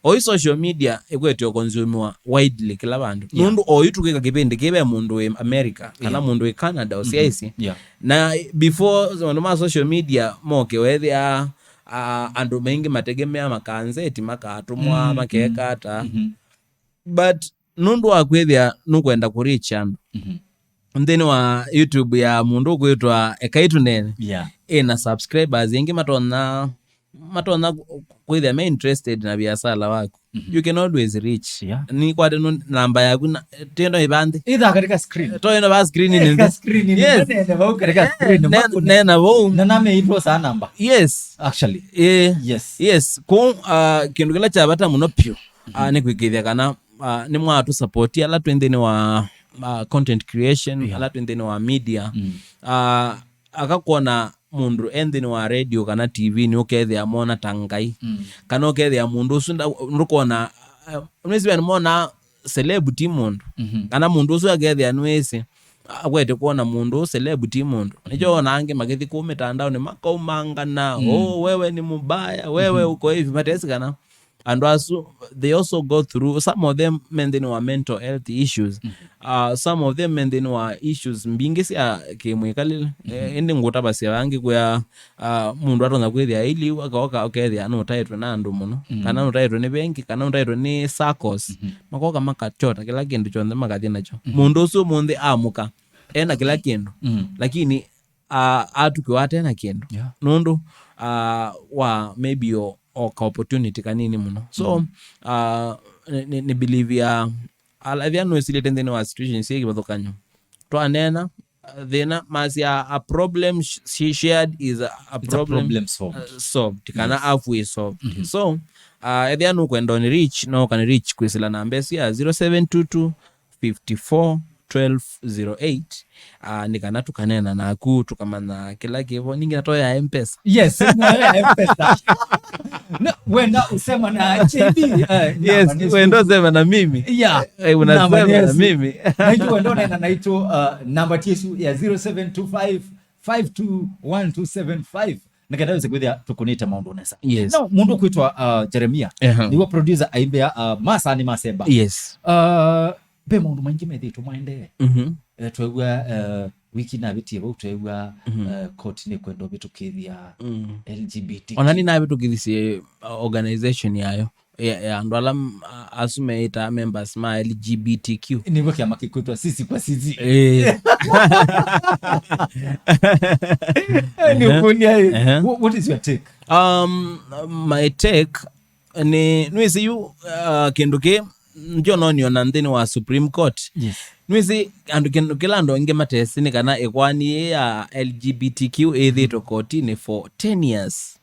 oyu social media ĩkwetwe consumiwa widely kĩla vandũ. Yeah. Nũndũ oyu tũkwĩka kĩvĩndĩ kĩ ve mũndũ wĩ America, kana, yeah, mũndũ wĩ Canada, mm-hmm, ũsyaĩsye. Yeah. Na before maũndũ ma social media moke, wethĩa, ah, andũ maingĩ mategemea makanzeti, makatũmwa, mm-hmm, makeka ata. Mm-hmm. But nũndũ wa kwĩthĩa nũkwenda kũ reach andũ, mm-hmm, nthĩnĩ wa YouTube ya mũndũ ũkwĩtwa Ekai Tũnene, yeah, ĩna subscribers aingĩ matonya, matonya kwĩthĩa me interested na viasala waku. Mm-hmm. You can always reach. Yeah. Nĩkwate nũ-, namba yaku na, tendo ĩvanthi. Either katika screen. To ĩno va screen nĩ. Katika screen nĩ. Yes. Nene vau katika screen. Eh, ne-, nena vau. Na nameitwo saa namba. Yes. Actually. Eh, yes. Yes. Kũ, ah, kĩndũ kĩla kya vata mũno piũ, ah, nĩ kwĩkĩthya kana, ah, nĩ mwatũ support ala twĩ nthĩnĩ wa, ah, content creation, yeah, ala twĩ nthĩnĩ wa media. Mm. Ah, akakwona mũndũ e nthĩnĩ wa radio kana T V nĩ ũkethĩa mona ta Ngai. Mm. Kana ũkethĩa mũndũ ũsu nda-, ndũkona, eh, nĩwĩsĩ nĩ mona celeb ti mũndũ. Mhm. Kana mũndũ ũsu akethĩa nĩwĩsĩ, akwete kwona mũndũ ũũ celeb ti mũndũ. Mhm. Nĩkyo wona angĩ makĩthi kũu mĩtandaonĩ makaumangana, mm, "Oh, wewe ni mubaya, wewe, mhm, uko hivi," matesi kana andũ asu, they also go through, some of them me nthĩnĩ wa mental health issues. Mhm. Uh, some of them me nthĩnĩ wa issues mbingĩ sya kĩmwĩkalĩle. Mhm. Eh, ĩndĩ ngũtavasya vangĩ kwĩa, uh, mũndũ atonya kwĩthĩa ailiu, akaoka ũkethĩa nũtaĩtwe na andũ mũno, mhm, kana nũtaĩtwe nĩ vengi, kana nũtaĩtwe nĩ circles. Mhm. Makoka makachota kĩla kĩndũ kyonthe makathi nakyo. Mhm. Mũndũ ũsu ũmũnthĩ amũka, ena kĩla kĩndũ. Mhm. Lakini a-, atukĩwa ate na kĩndũ. Yeah. Nũndũ, uh, wa maybe o, o ka opportunity kanini mũno. So, uh, nĩ, nĩ, nĩ believe ya, ala, ethĩa nũĩsilĩte nthĩnĩ wa situation syĩ kĩvathũkany'o. Twaneena, uh, thĩna, masya, a problem sh-, she shared is a, a It's a problem, problem solved. uh, solved, kana halfway solved. So, uh, ethĩa nũkwenda ũni reach, no ũkani reach kwĩsĩla namba ĩsu ya zero seven two two fifty four twelve zero eight, uh, nĩ kana tũkaneena naku, tũkamanya kĩla kĩvo. Ningĩ natoya M-Pesa. Yes, nayo ya M-Pesa. No, wenda usema na J B, eh, Yes, namba nĩ wenda usema na mimi. Yeah. Eh, unasema Namba nĩ na ĩsu. Mimi. Naitũ wenda ũneena naitũ, uh, namba ti ĩsu ya zero seven two five five two one two seven five. Nĩkenda wĩse kwĩthĩa tũkũnĩte maũndũ nesa. Yes. No, mũndũ kwĩtwa, uh, Jeremia. Ehe. Nĩwe producer aimbĩa, uh, Masaa nĩ Masemba. Yes. Uh, ve maũndũ maingĩ methĩĩtwe maendee. Mhm. Eh, twew'a, eh, wiki navĩtie vau twew'a, eh, court nĩ kwenda ũvĩtũkĩthya L G B T Q. Ona nĩnavĩtũkĩthisye, uh, organization yayo ya, ya andũ ala m-, a-, asu meĩtaa members ma L G B T Q. Nĩw'o kĩama kĩkwĩtwa sisi kwa sisi. Eh. Eh, nĩ ũkũlya, eh. Wha-, what is your take? Um, my take nĩ, nĩwĩsĩ yu, uh, kĩndũ kĩ njononio na nthĩnĩ wa Supreme Court. Yes. Nĩwĩsĩ andũ kĩndũ kĩla andũ aingĩ matesĩ nĩ kana ĩkoani yĩ ya L G B T Q ĩthĩtwe kotini for ten years.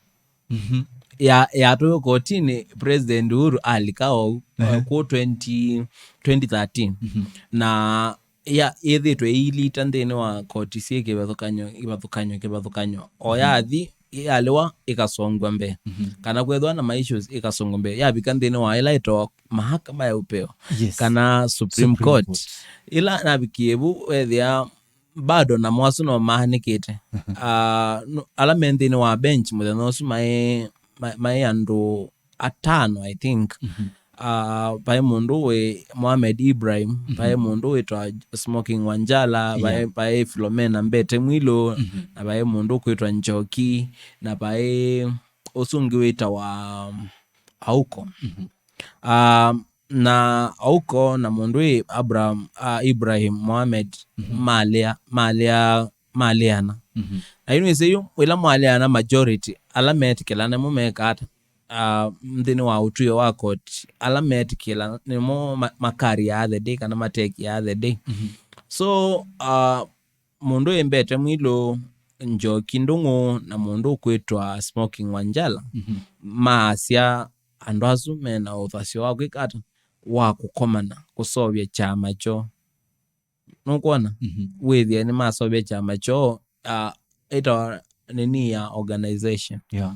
Mhm. Ya, yatũiwe kotini President Uhuru alika ou, uh, kũ twenty, twenty thirteen. Mhm. Na ya, yĩthĩtwe ĩilita nthĩnĩ wa koti syĩ kĩvathũkany'o, kĩvathũkany'o, kĩvathũkany'o. O yathi, yalĩwa ĩkasongwa mbee. Mhm. Kana kwethwa na ma issues ĩkasongwa mbee. Yavika nthĩnĩ wa ĩla ĩtawa mahakama ya upeo. Yes. Kana Supreme Supreme Court. Court. Ĩla navikie vu, wethĩa bado namo asu no maanĩkĩte. Ah, no, ala me nthĩnĩ wa bench mũthenya ũsu maĩ, ma-, maĩ andũ atano, I think. Mhm. Ah, vaĩ mũndũ wĩ Mohamed Ibrahim, vaĩ mũndũ wĩtwa Smoking Wanjala, vaĩ, yes, vaĩ Philomena Mbete Mwilu, na vaĩ mũndũ kwĩtwa Njoki, na vaĩ ũsu ũngĩ wĩtawa Auko. Mhm. Ah, na Auko na mũndũ wĩ Abraham, ah, Ibrahim Mohamed, mhm, malea, malea, maleana. Mhm. Na yu nĩwĩsĩ yu, ĩla mwaleana majority, ala metĩkĩla nĩmo meka ata? Ah, nthĩnĩ wa ũtwĩo wa court, ala metĩkĩla nĩmo ma-, macarry the day kana matekia the day. Mhm. So, ah, mũndũ wĩ Mbete Mwilu, Njoki Ndung'u, na mũndũ ũkwĩtwa Smoking Wanjala, mhm, maasya andũ asu mena ũthasyo wa kwĩka ata? Wa kũkomana, kũseũvya kyama kyoo. Nũkwona? Mhm. Wĩthĩe nĩmaseũvya kyama kyoo, ah, ĩtawa nini ya organization. Yeah.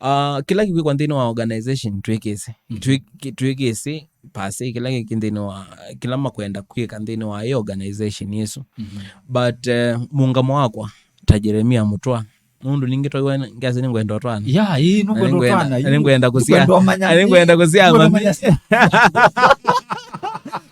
Ah, kĩla kĩkwĩkwa nthĩnĩ wa organization twĩkĩsĩ. Mhm. Twĩ-, twĩkĩsĩ pasi kĩla kĩkĩ nthĩnĩ wa, kĩla makwenda kwĩka nthĩnĩ wa ĩ organization ĩsu. Mhm. But, eh, mũngamo wakwa ta Jeremia Mũtwa, nũndũ ningĩ twaiwa ngasĩ nĩngwenda ũtwana. Ya, ĩĩ, nũkwenda ũtwana, ĩĩ. Nĩngwenda kũsya. Nĩngwenda ũmanya. Nĩngwenda kũsya mami.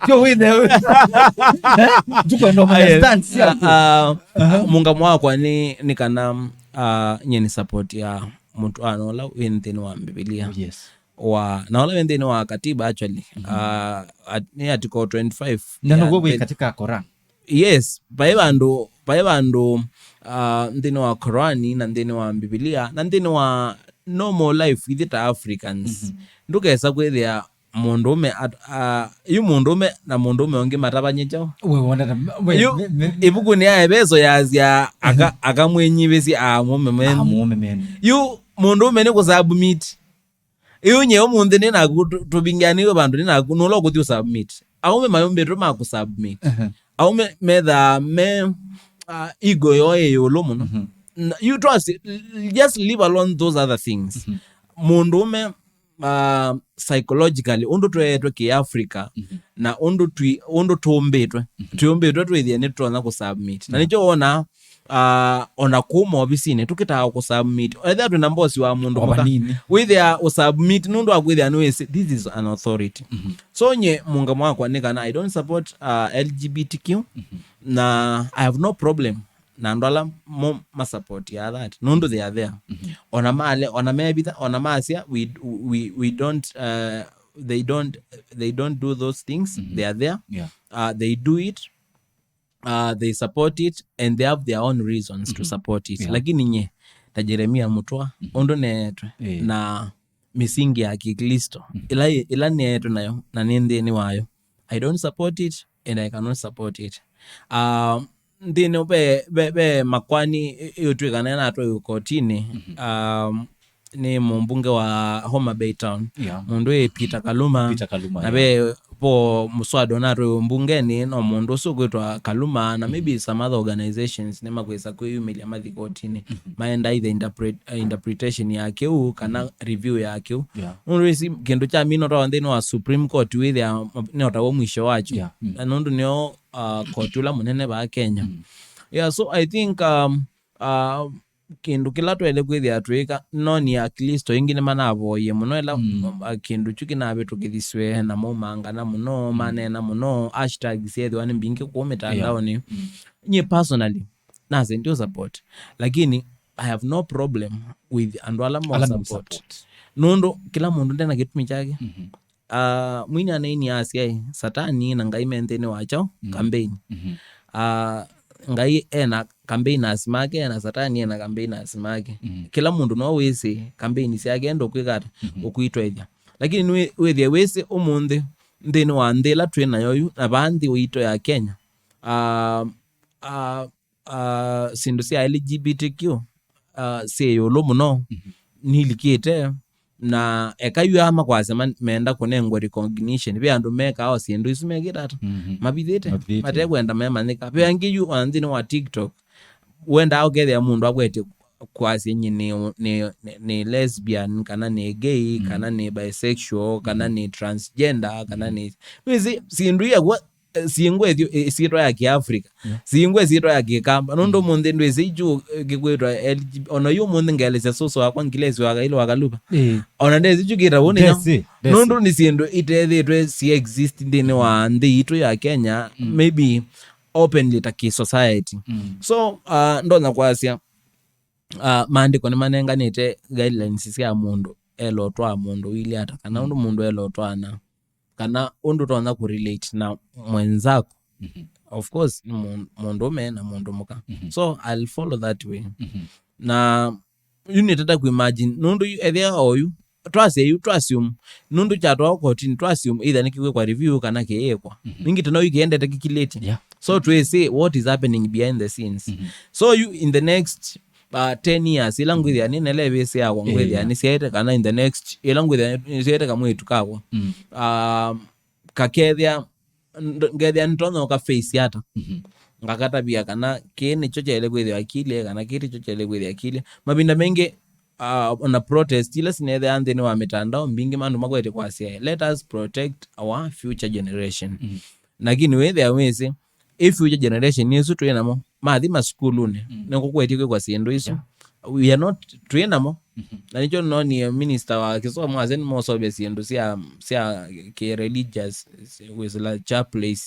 Kyo wĩthe. Eh? Nĩkwenda ũmanya stance yaku. Ah, ah, mũngamo wakwa nĩ, nĩ kana, ah, nye nĩ support ya mũtwaano ũla wĩ nthĩnĩ wa Mbivilia. Oh, yes. Wa, na ũla wĩ nthĩnĩ wa katiba, actually. Mhm. Ah, at-, nĩ article twenty-five. Na ya nĩguo wĩ nthĩ-, katika Quran. Yes, vai vandũ, vai vandũ, ah, nthĩnĩ wa Korani na nthĩnĩ wa Mbivilia na nthĩnĩ wa normal life ithyĩ ta Africans. Mhm. Ndũkesa kwĩthĩa mũndũũme at-, ah, yu mũndũũme na mũndũũme ũngĩ matavany'e kyaũ? We wona ta, we, yu, me, me, ĩvukunĩ ya Eveso yasya aka-, akamwĩnyivĩsya aamũũme menyu. Aamũũme menyu. Yu mũndũũme nĩ kũsubmit. Yu nye ũmũnthĩ nĩ naku, tũ-, tũvingĩanĩw'e vandũ nĩ naku, nũla ũkũthi ũsubmit. Aũme mayũmbĩtwe ma kũsubmit. Ehe. Aũme methaa me, ah, ego yoo ĩ ĩũlũ mũno. Mhm. Na, you trust, just leave alone those other things. Mhm. Mũndũũme, ah, psychologically, ũndũ tweetwe kĩ Africa, mhm, na ũndũ twi-, ũndũ tũmbĩtwe. Mhm. Twĩũmbĩtwe twĩthĩe nĩtũtonya kũsubmit. Na, yeah, nĩkyo wona ah, ona kũu maovisinĩ, tũkĩtaa kũsubmit. Ethĩa twĩ na mbosi wa mũndũ mũka, wĩthĩa ũsubmit nũndũ wa kwĩthĩa nĩwĩsĩ, this is an authority. Mhm. So nye mũngamo wakwa nĩ kana I don't support, ah, L G B T Q, mhm, na I have no problem na andũ ala mo masupport ya that, nũndũ they are there. Mhm. Ona male, ona mevitha, ona masya, we, we, we don't, uh, they don't, they don't do those things, mhm, they are there. Yeah. Uh, they do it, uh, they support it and they have their own reasons to, mhm, support it. Yeah. Lakini nye, ta Jeremia Mũtũa, ũndũ neetwe, ĩĩ, na mĩsingi ya Kĩklĩsto, ĩla, ĩla neetwe nayo, na nĩ nthĩnĩ wayo. I don't support it, and I cannot support it. Uh, nthĩnĩ ve, ve, ve makwani ĩ-, ĩũtw'ĩka na natwe kotinĩ, um, nĩ mũmbunge wa Homa Bay Town. Yeah. Mũndũ wĩ Peter Kaluma. Peter Kaluma, na yeah, ve vo mũswada ũnatwe mbungenĩ, no mũndũ ũsu ũkwĩtwa Kaluma, na maybe some other organizations nĩmakwĩsa kwĩyumĩlya mathi kotinĩ. Maenda either interpret-, uh, interpretation ya kĩu kana review ya kĩu. Yeah. Nũndũ ĩsi kĩndũ kya mino twa nthĩnĩ wa Supreme Court wĩthĩa nĩotawa mwisho wakyo. Yeah. Mm. Na nũndũ nĩo, uh, koti ũla mũnene vaa Kenya. Mm. Yeah, so I think, um, uh, kĩndũ kĩla twaĩle kwĩthĩa twĩka, no nĩ Aklĩsto aingĩ nĩmanavoie mũno ĩla, mm, uh, kĩndũ kyu kĩnavĩtũkĩthisw'e na maumangana mũno, mm, maneena mũno, hashtag syeethĩwa nĩ mbingĩ kũu mĩtandaonĩ. Yeah. Mm. Nyie personally, nase ndio support. Lakini I have no problem with andũ ala mo support. Nũndũ kĩla mũndũ ndena kĩtumi kyake. Mhm. Ah, mwini anainie asya ĩ, Satani na Ngai me nthĩnĩ wa kyaũ? Mm. Campaign. Mhm. Ah, Ngai ena campaigners make, na Satani ena campaigners make. Mm. Kĩla mũndũ no wĩsĩ campaign syake enda ũkwĩka ata? Mhm. Ũkwĩtwaĩthya. Lakini nĩ wĩthĩe wĩsĩ ũmũnthĩ nthĩnĩ wa nthĩ ĩla twĩ nayo yu, na vaa nthĩ witũ ya Kenya, ah, ah, ah, syĩndũ sya L G B T Q, ah, syĩ ĩũlũ mũno, mhm, nilikĩte, na eka yu aa makwasya ma-, meenda kũnengwa recognition, ve andũ mekaa o syĩndũ isu mekĩte ata? Mhm. Mavithĩte, mavithĩte, matekwenda memanyĩka. Ve angĩ yu ona nthĩnĩ wa TikTok, wendaa ũkethĩa mũndũ akwetye kwasya nyie nĩ, nĩ, nĩ, nĩ lesbian, kana nĩ gay, mhm, kana nĩ bisexual, kana, mhm, nĩ transgender, kana, mhm, nĩ, wĩsĩ syĩndũ iakwa eh, singwe ĩthyũ, eh, ĩsyĩtwa ya Kĩafrika. Yeah. Singwe ĩsyĩtwa ya Kĩkamba. Nũndũ, mm, mũnthĩ ndwĩsĩ ichu, eh, kĩkwĩtwa L G B, ona yu mũnthĩ ngelesya sũsũ wakwa Ngilesi wa Kailo wa Kalupa. Eh. Ona ndesĩ ichu kĩtawa nĩ nyamũ. Ndesĩ, ndesĩ. Nũndũ nĩ syĩndũ itethĩtwe si exist nthĩnĩ wa nthĩ itũ ya Kenya, mm, maybe openly ta kĩ society. Mm. So, uh, ndonya kwasya, uh, maandĩko nĩmanenganĩte guidelines sya mũndũ elotwaa mũndũ wĩlĩ ata, kana, mm, ũndũ mũndũ elotwaana, kana ũndũ ũtonya kũrelate na mwenzako. Mhm. Of course, nĩ mũ-, mũndũũme na mũndũ mũka. Mhm. So, I'll follow that way. Mhm. Na yu nĩtata kuimagine, nũndũ yu, ethĩa oyu, twasya yu, twassume, nũndũ kyatwawa kotini, twassume either nĩkĩkwĩkwa review kana kĩyĩkwa. Mhm. Ningĩ tena yu kĩendete kĩkilĩte. Yeah. So, twĩsĩ what is happening behind the scenes. Mhm. So, you, in the next uh, ten years, ila ngwithia nĩ nele vĩsĩ yakwa, eh, ngwithia, yeah, nĩsyaĩte kana in the next, ila ngwithia nĩsyaĩte kamwĩtu kakwa. Mm. Um, kakethia, nd-, ngethia nĩtonya ũka face ata. Mhm. Ngakatavia kana kĩĩ nĩkyo kyaĩle kwĩthĩwa kĩilye, kana kĩĩ tikyo kyaĩle kwĩthĩwa kĩilye. Mavinda maingĩ, uh, ona protest ila sinethea nthĩnĩ wa mitandao, mbingĩ mandũ makwete kwasya, "Let us protect our future generation." Mhm. Lakini wĩthĩa wĩsĩ, ĩ future generation ĩsu twĩ namo, mathi masukulunĩ, mm, nĩkũkwetye kwĩkwa syĩndũ isu. Yeah. We are not, twĩ namo. Mhm. Na nĩkyo nonie minister wa kĩsomo asya nĩmosovya syĩndũ sya, sya kĩ religious, wĩsĩla cha place,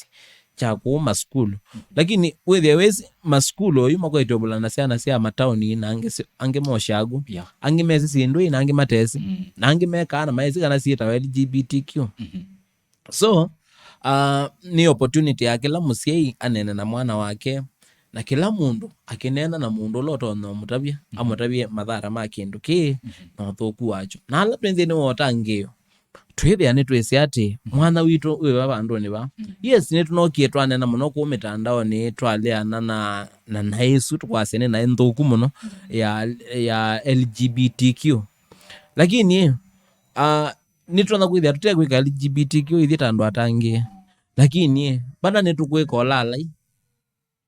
cha kũu masukulu. Mhm. Lakini wĩthĩa wĩsĩ masukulu oyu makwetye ũvulana syana sya mataoni na angĩ si-, angĩ moshagu. Yeah. Angĩ mesĩ syĩndũ ii na angĩ matesĩ. Mm. Na angĩ mekaa na maesĩ kana syĩtawa L G B T Q. Mhm. So, uh, nĩ opportunity ya kĩla mũsyai aneene na mwana wake, na kĩla mũndũ akĩneena na mũndũ ũla ũtonya ũmũtavya, mhm, amũtavye mathara ma kĩndũ kĩĩ, mhm, na ũthũku wakyo. Na ala twĩ nthĩnĩ wa ũtangĩĩo, twĩthĩa nĩtwĩsĩ atĩ, mhm, mwana witũ wĩ va vandũnĩ va. Mhm. Yes, nĩtũnokie twaneena mũno kũu mĩtandaonĩ, twaleana na, na naĩ ĩsu tũkwasya nĩ naĩ nthũku mũno, mhm, ya, ya L G B T Q. Lakini, uh, nĩtũtonya kwĩthĩa tũtekwĩka L G B T Q ithyĩ ta andũ atangĩĩe. Lakini, vana nĩtũkwĩka ũlaalai.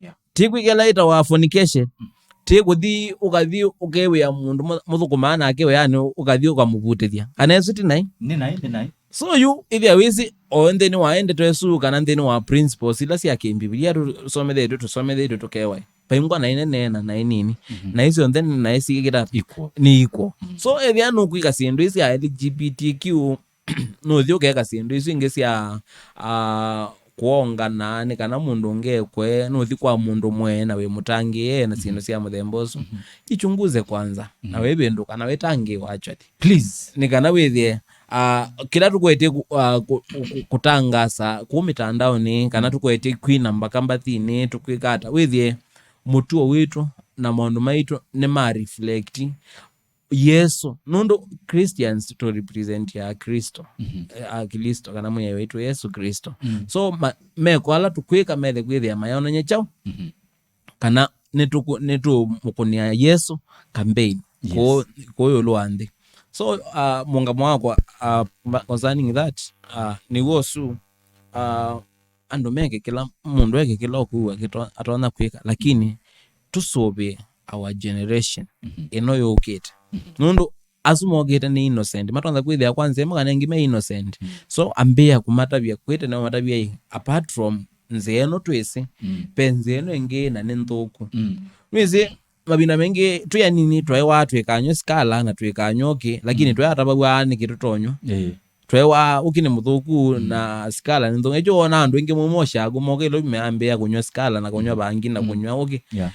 Yeah. Ti kwĩka ĩla ĩtawa fornication. Mm. Ti kũthi, ũkathi ũkewĩa mũndũ mũ-, mũthũkũmaa nake wĩanĩ, ũkathi ũkamũvutĩthya. Kana ĩsu ti naĩ? Nĩ naĩ, nĩ naĩ. So yu, ĩthĩa wĩsĩ, o nthĩnĩ wa ndeto ĩsu, kana nthĩnĩ wa principles ila sya kĩmbivilia tũsomethetw'e, tũsomethetw'e tũkewa. Vaingwa naĩ nene na naĩ nini. Mhm. Naĩ syonthe nĩ naĩ sikĩkĩta ata? Equal. Nĩ equal. Mhm. So, ethĩa nũkwĩka syĩndũ isi sya L G B T Q, nũthi ũkeka syĩndũ isu ingĩ sya, ah, kwongana, nĩ kana mũndũ ũngĩ ekwe, nũthi kwa mũndũ mwe na wĩ mũtangĩĩe na syĩndũ, mhm, sya mũthemba ũsu. Mhm. Ichunguze kwanza, na, mhm, wĩvĩndũka na wĩtangĩĩwa actually. Please. Nĩ kana wĩthĩe, ah, kĩla tũkwetye kũ-, ah, kũ-, kũ-, kũ-, kũtangasa kũu mĩtandaonĩ, kana, mhm, tũkwetye kwina mbaka mbathinĩ, tũkwĩka ata, wĩthĩe mũtuo witũ na maũndũ maitũ nĩ ma reflect Yesũ, nũndũ Christians tũ represent ya Kristo, mhm, eh, a Kristo, kana Mwĩai witũ Yesũ Kristo. Mm. So, ma-, meko ala tũkwĩka methe kwĩthĩa mayonany'a kyaũ, mhm, kana nĩtũkũ-, nĩtũmũkũnĩa Yesũ campaign, yes, kũũ, kũũ ĩũlũ wa nthĩ. So, uh, mũngamo wakwa, uh, ma-, concerning that, uh, nĩw'o ũsu, uh, andũ meke kĩla, mũndũ eke kĩla ũkwĩw'a kĩto-, atonya kwĩka, lakini tũsũvĩe our generation, mhm, ĩno yũkĩte. Mhm. Nũndũ asu mokĩte nĩ innocent, matonya kwĩthĩa kwa nzĩa ĩmwe kana ĩngĩ me innocent. Mhm. So, ambĩĩa kũmatavya, kwĩ tene wamatavya ĩ, apart from nzĩa ĩno twĩsĩ, mm, ve nzĩa ĩno ĩngĩ na nĩ nthũku. Mm. Nĩwĩsĩ, mavinda maingĩ twĩ anini twaĩwaa twĩkanywe sikala na twĩkanywa ũkĩ, lakini, mm, twaĩatavaw'a nĩkĩ tũtonywa. Ĩĩ. Twewa ũkĩ nĩ mũthũku, mm, na sikala nĩ nthũku. Ĩkyo wona andũ aingĩ mũmoshaa kũmoka ĩlo meambĩĩa kũnywa sikala na kũnywa, mm, bangi na, mm, kũnywa ũkĩ. Yeah.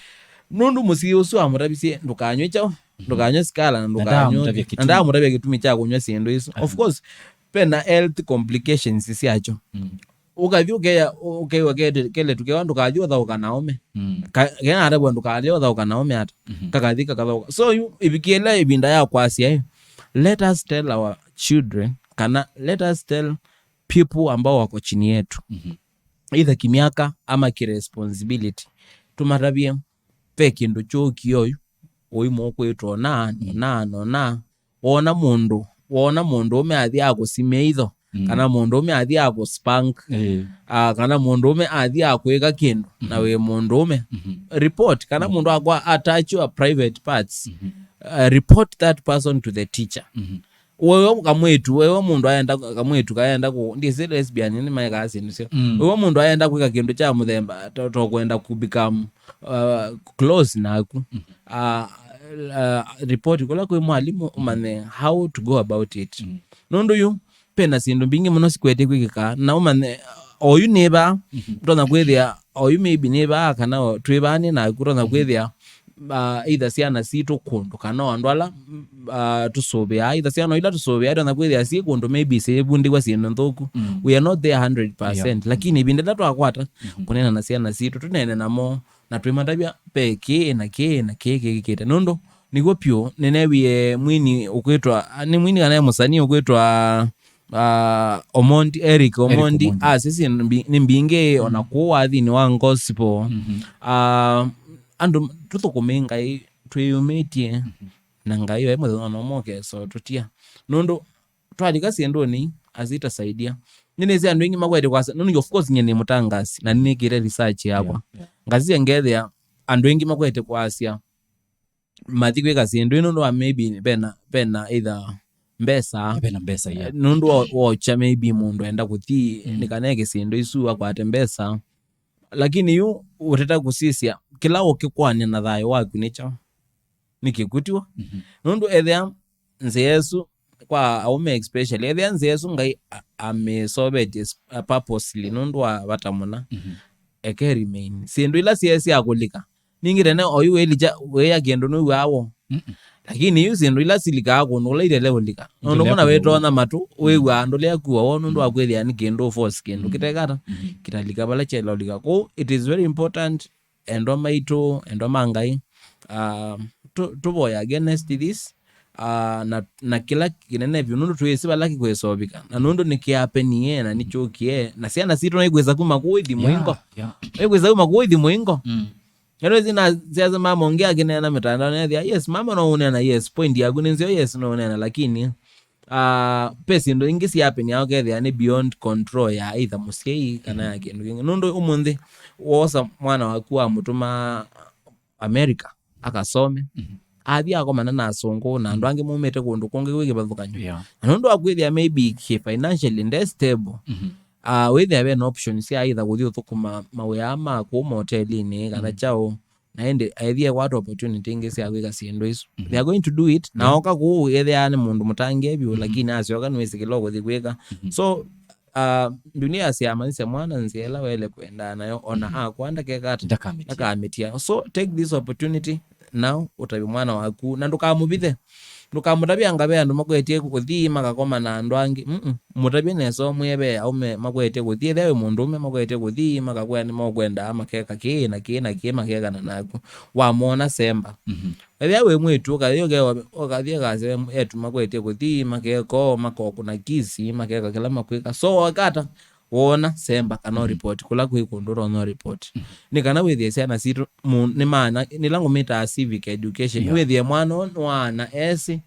Nũndũ mũsyĩ ũsu amũtavisye, "Ndũkanywe kyaũ, mm-hmm, ndũkanywe sikala na, na ndũkanywa ũkĩ." Ndamũtavya kĩtumi. Na ndamũtavya kĩtumi kya kũnywa syĩndũ isu. Of, aha, course, ve na health complications syakyo. Mm. Ũkathi ũkeya, ũkew'a kete-, keletu kewa, "Ndũkathi ũthaũka na aũme." Mm. Ka-, kena atavwa, "Ndũkathi ũthaũka na aũme ata." Mhm. Kakathi kakathaũka. So, yu, ĩvikie ĩla ĩvinda ya kwasya, eh, let us tell our children, kana let us tell people ambao wako chini yetu. Mhm. Either kimiaka ama kiresponsibility. Tũmatavye, ve kĩndũ kyũkie oyu, ũimũ ũkwĩtwa ona, mm, ona, ona, wona mũndũ, wona mũndũũme athi akũsimĩa itho, mm, kana mũndũũme athi akũspank, eh, ah, kana mũndũũme athi akwĩka kĩndũ, na, mhm, wĩ mũndũũme, mhm, report, kana, mhm, mũndũ akwa attach your private parts, mhm, uh, report that person to the teacher. Mhm. Wewe kamwĩtu, wewe mũndũ aenda, kamwĩtu kaenda kũ, ndĩsĩ lesbian nĩ maekaa syĩndũ syo. Mm. Wewe mũndũ aenda kwĩka kĩndũ kya mũthemba, to, to kwenda ku become, uh, close naku. Mhm. Ah, ah, report kũla kwĩ mwalimũ, ũmanye how to go about it. Mm. Nũndũ yu, pena syĩndũ mbingĩ mũno sikwete kwĩkĩka, na ũmanye, oyu nĩ vaa, mhm, ũtonya kwĩthĩa, oyu maybe nĩ vaa, kana o-, twĩ vaa nĩ naku, ũtonya, mhm, kwĩthĩa, ah, either syana sitũ kũndũ, kana o andũ ala, ah, tũsũvĩaa, either syana ila tũsũvĩaa, ũtonya kwĩthĩa syĩ kũndũ maybe sivundĩwa syĩndũ nthũku. Mm. We are not there hundred percent, yeah, lakini ĩvinda ĩla twakwata, mhm, kũneena na syana sitũ, tũneene namo, na twĩmatavya ve kĩĩ na kĩĩ na kĩĩ kĩkĩkĩte. Nũndũ nĩw'o vyũ, nĩneewie mwini ũkwĩtwa, nĩ mwini kana e mũsanii ũkwĩtwa, ah, Omondi, Eric Omondi, Omondi, asisye mbi-, nĩ mbingĩ, mhm, ona kũũ wathinĩ wa gospel. Mhm. Ah, andũ tũthũkũme Ngai twĩyũmĩtye, mhm, na Ngai we mũthenya no moke so tũtia. Nũndũ twalika syĩndũnĩ, azitasaidia. Nĩnĩsĩ andũ aingĩ makwete kwasya, nũndũ of course nyie nĩ mũtangasi, na nĩnĩkĩte research yakwa. Yeah, yeah. Ngasisya ngethĩa andũ aingĩ makwete kwasya, mathi kwĩka syĩndũ ii nũndũ wa maybe vena, vena either mbesa. Vena mbesa, yeah. Eh, nũndũ wa, wokya maybe mũndũ enda kũthi, mm, nĩ kana eke syĩndũ isu akwate mbesa. Lakini yu ũteta kũsisya, kĩla ũkĩkwanĩa na thayũ waku nĩ kyaũ? Nĩ kĩkw'ũ tiw'o? Mhm. Nũndũ ethĩa nzĩa ĩsu kwa aũme especially, ethĩa nzĩa ĩsu Ngai a-, amĩsovetye s-, a-, purposely nũndũ wa vata mũna, mhm, eke remain. Syĩndũ ila syaĩ sya kũlika, ningĩ tene oyu wĩlikya, wĩya kĩndũ nũw'aa wo. Mm-mm. Lakini yu syĩndũ ila silikaa kũndũ kũla itele ũlika. Nũndũ mũna wĩtonya matũ, mm, wĩw'aa ndũlea kuwa wo nũndũ wa, mm, kwĩthĩa nĩ kĩndũ force kĩndũ, mm, kĩtekata, mhm, kĩtalika vala kyaĩle ũlika. Kwoou, it is very important, endwa maitũ, endwa ma Ngai, ah, tũ-, tũvoye against this, ah, na, na kĩla kĩnene vyũ, nũndũ twĩsĩ vala kĩkwĩsa ũvika, na nũndũ nĩkĩapenie, na nĩkyũkie, na syana sitũ noikwĩsa kuma kũũ ithi mũingo. Yeah, yeah. Noikwĩsa kuma kũũ ithi mũingo. Mm. Nĩtwĩsĩ na syasa mama ũngĩ akĩneena mĩtandao, nethĩa, yes, mama no ũneena, yes, point yaku nĩ nzeo, yes, no ũneena, lakini ah, ve syĩndũ ingĩ syapenia ũkethĩa nĩ beyond control ya either mũsyai kana ya kĩndũ kĩngĩ. Nũndũ ũmũnthĩ woosa mwana waku wamũtũma America akasome, mhm, athi akomana na asũngũ na andũ, mhm, angĩ maumĩte kũndũ kũngĩ kwĩ kĩvathũkany'o. Yeah. Na nũndũ wa kwĩthĩa maybe kĩ financially nde stable, mhm, ah, wĩthĩa ve na options sya either kũthi ũthũkũma mawĩa ma kũu mahotelinĩ kana, mhm, kyaũ, na ĩndĩ ethĩe kwata opportunity ingĩ sya kwĩka syĩndũ isu. Mhm. They are going to do it. Na, yeah, oka kũu ethĩaa nĩ mũndũ mũtangĩe vyũ, mhm, lakini asyoka nĩwĩsĩ kĩla ũkũthi kwĩka. Mhm. So, uh, Biblia yasya, "Manyĩsya mwana nzĩa ĩla waĩle kũendaa nayo, ona, mhm, akwa ndakeka ata? Ndakamĩtia." Ndakamĩtia. So, take this opportunity, now ũtavye mwana waku, na ndũkamũvithe. Ndũkamũtavye anga ve andũ makwetie kũthi makakoma na andũ angĩ. Mm-mm. Mũtavye nesa, ũmwĩe ve aũme makwetie kũthi. Ethĩwa wĩ mũndũũme makwetie kũthi makakwĩa nĩmokwendaa makeka kĩĩ na kĩĩ na kĩĩ makekana naku. Wamwona, semba. Mhm. Ethĩwa wĩ mwĩĩtu, ũkathi ũkewa, ũkathi ũkasya eĩtu makwetie kũthi makeka ũũ, makokũna kisi, makeka kĩla makwĩka. So, wakata, wona, semba kana ũripoti kũla kwĩ kũndũ ũtonya ũripoti. Nĩ kana wĩthĩe syana sitũ, mu-, nĩ maana, nĩla ngũmĩtaa civic education, yeah, wĩthĩe mwana ũũ nĩwaana esĩ,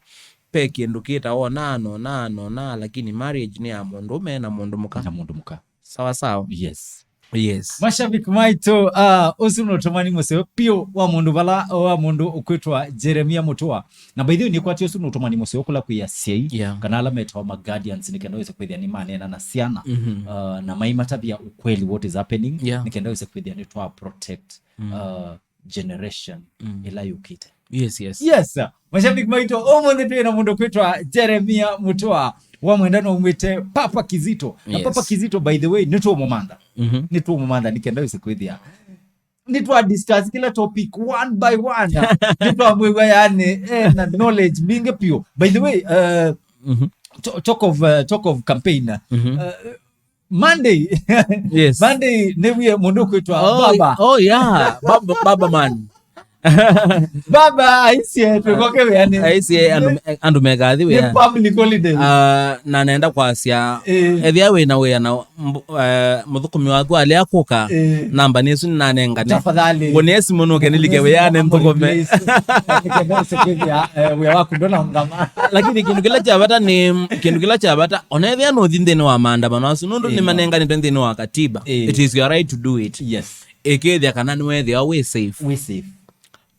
ve kĩndũ kĩtawa onaa na onaa na onaa, lakini marriage nĩ ya mũndũũme na mũndũ mũka. Na mũndũ mũka. Sawa sawa. Yes. Yes. Mashabiki maitũ, ah, ũsu nĩ ũtũmani mũseo piũ wa mũndũ vala, wa mũndũ ũkwĩtwa Jeremia Mũtũa. Na by the way, nĩkwatĩ ũsu nĩ ũtũmani mũseo kũla kwĩ asyai, yeah, kana ala metawa ma guardians, nĩ kenda wĩse kwĩthĩa nĩ maneena na syana, mhm, ah, na maimatavya ukweli what is happening, yeah, nĩ kenda wĩse kwĩthĩa nĩ twa protect, mm, ah, generation, mm, ĩla yũkĩte. Yes, yes. Yes, sir. Mashabiki maitũ, ũmũnthĩ twĩ na mũndũ kwĩtwa Jeremia Mũtũa. Wamwenda no ũmwĩte Papa Kizito. Na, yes, Papa Kizito, by the way, nĩtũũmũmantha. Mhm. Nĩtũũmũmantha nĩ kenda wĩse kwĩthĩa nĩtwa discuss kĩla topic one by one. Nĩtwamwĩw'a yani, eh, na knowledge mbingĩ piũ. By the way, uh, mhm, to-, talk of, uh, talk of campaign. Mhm. Uh, Monday. Yes. Monday, nĩwie mũndũ kwĩtwa, oh, Baba. Oh, yeah. Baba, Baba man. Baba, aisie, tũkoke wĩanĩ. Aisie, andũ, andũ mekathi nĩ wĩa. Public holiday. Ah, na nenda kwasya, eh, ethĩa wĩ na wĩa na mb-, eh, mũthũkũmi waku alea kũka, eh, namba nĩsu nĩnanengane. Tafadhali. Ngũnĩe simũ nũke nĩlike wĩanĩ nthũkũme. Nĩkenda ũsĩkĩthĩa, eh, wĩa waku ndũnaũngama. Lakini kĩndũ kĩla kya vata nĩ, kĩndũ kĩla kya vata, ona ethĩa nũthi nthĩnĩ wa maandamano asu, nũndũ, eh, nĩmanenganĩtwe nthĩnĩ wa katiba. Eh. It is your right to do it. Yes. Ĩkĩthĩa kana nĩwethĩwa wĩ safe. Wĩ safe.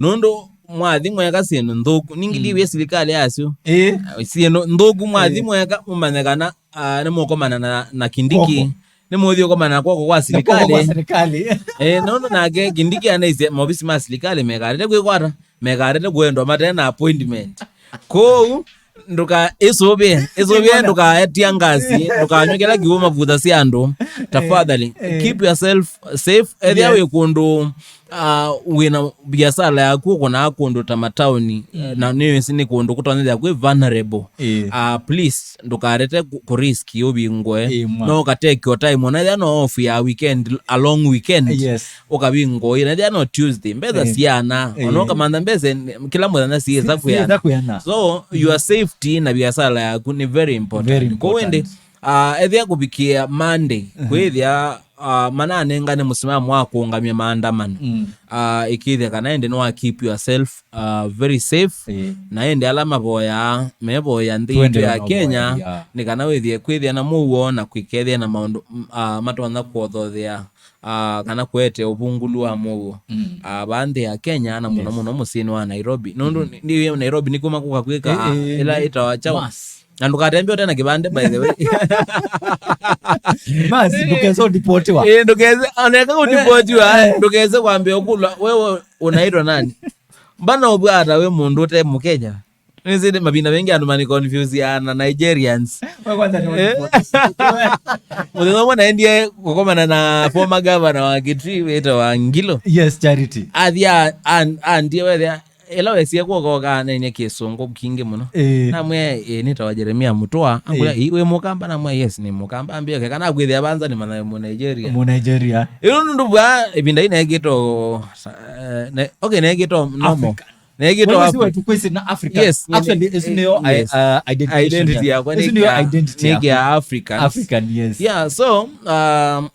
Nũndũ mwathi mweka syĩndũ nthũku, ningĩ, mm, ndiwie silikalĩ yasyo. Ĩĩ. Syĩndũ nthũku mwathi, ĩĩ, mweka, mũmanye kana, ah, nĩmũkomana na, na Kindiki. Kwoko. Nĩmũthi ũkomana na kwoko kwa silikalĩ. Na kwoko kwa silikalĩ. Eh, nũndũ nake Kindiki anaisye maovisi ma silikalĩ mekarĩte kwĩkwata, mekarĩte kũendwa mate na appointment. Kwoou, ndũka-, ĩsũvĩe, ĩsũvĩe, ndũkaetia ngasi, ndũkanywe kĩla kĩw'ũ mavuta sya andũ. Tafadhali, eh, keep yourself safe. Ethĩa, yes, wĩ kũndũ, ah, wĩna biasala yaku, ũkũnaa kũndũ ta mataoni, eh, mm, na nĩwĩsĩ nĩ kũndũ kũtonyethĩa kwĩ vulnerable. Eh. Ah, please, ndũkarete kũ-, kũrisk ũvingũe. Eh, mwa. No ũkatake your time. Ona ethĩa no off ya weekend, a long weekend. Yes. Ũkavingũa, na ethĩa no Tuesday, mbesa, eh, siana. Eh. Ona ũkamantha mbesa, kĩla mũthenya siĩsa, si-, kwĩana. Siĩsa kwĩana. So, your, mm, safety na biasala yaku nĩ very important. Very important. Kwoou ĩndĩ, ah, ethĩa kũvikĩa Monday, mhm, kwĩthĩa, ah, mananengane mũsimamo wa kũũngamya maandamano. Mm. Ah, ĩkĩthĩa kana ĩndĩ nĩwa keep yourself, ah, very safe. Eh. Na ĩndĩ ala mavoyaa, mevoya nthĩ itũ ya Kenya, nĩ kana wĩthĩe kwĩthĩa na mũuo na kwĩkethĩa na maũndũ, mm, ah, matonya kũothothea, ah, kana kũete ũvungũlu wa mũuo. Mm. Ah, vaa nthĩ ya Kenya, na mũno, yes, mũno mũsyĩnĩ wa Nairobi. Nũndũ, mm, nĩ, nĩ Nairobi nĩkw'o makũka kwĩka, eh, eh, ĩla ĩtawa kyaũ. Mass. Na ndũkatembe ũte na kĩvandĩ, by the way. Mass, ndũkese ũdipotiwa. Eh, ndũkese, oneka ũdipotiwa, eh, ndũkese kwambia ũkũlwa, wewe unaitwa nani? Mbona ũvwata we mũndũ ũte Mũkenya? Nĩsĩ mavinda mengĩ andũ mani confuse na Nigerians. Wewe kwanza nĩ, eh, ũdipotiwa. Mũthenya ũmwe naendie kũkomana na former governor wa Kitui wĩtawa Ngilo. Yes, Charity. Athi a-, an-, andie wethĩa, ĩla wesie kw'oko ũkaneeny'a kĩsũngũ kingĩ mũno. Ĩĩ. Namwĩa, "Ĩĩ, nĩtawa Jeremia Mũtũa." Ambĩa, ĩĩ, "Ĩĩ, wĩ Mũkamba?" Namwĩa, "Yes, nĩ Mũkamba." Ambĩa, "Okay, kana akwĩthĩa vanza nĩ mana Mũnigeria." Mũnigeria. Ĩno nũndũ vaa ĩvinda ĩĩ neekĩtwe, eh, ne-, okay, neekĩtwe normal. Africa. Neekĩtwe Africa. Wewe si wetu kwesi na Africa. Yes, actually, ĩsu nĩyo, yes, uh, identification, identity yakwa. Ĩsu nĩyo nĩkĩa, identity yakwa. African. African, yes. Yeah, so, um,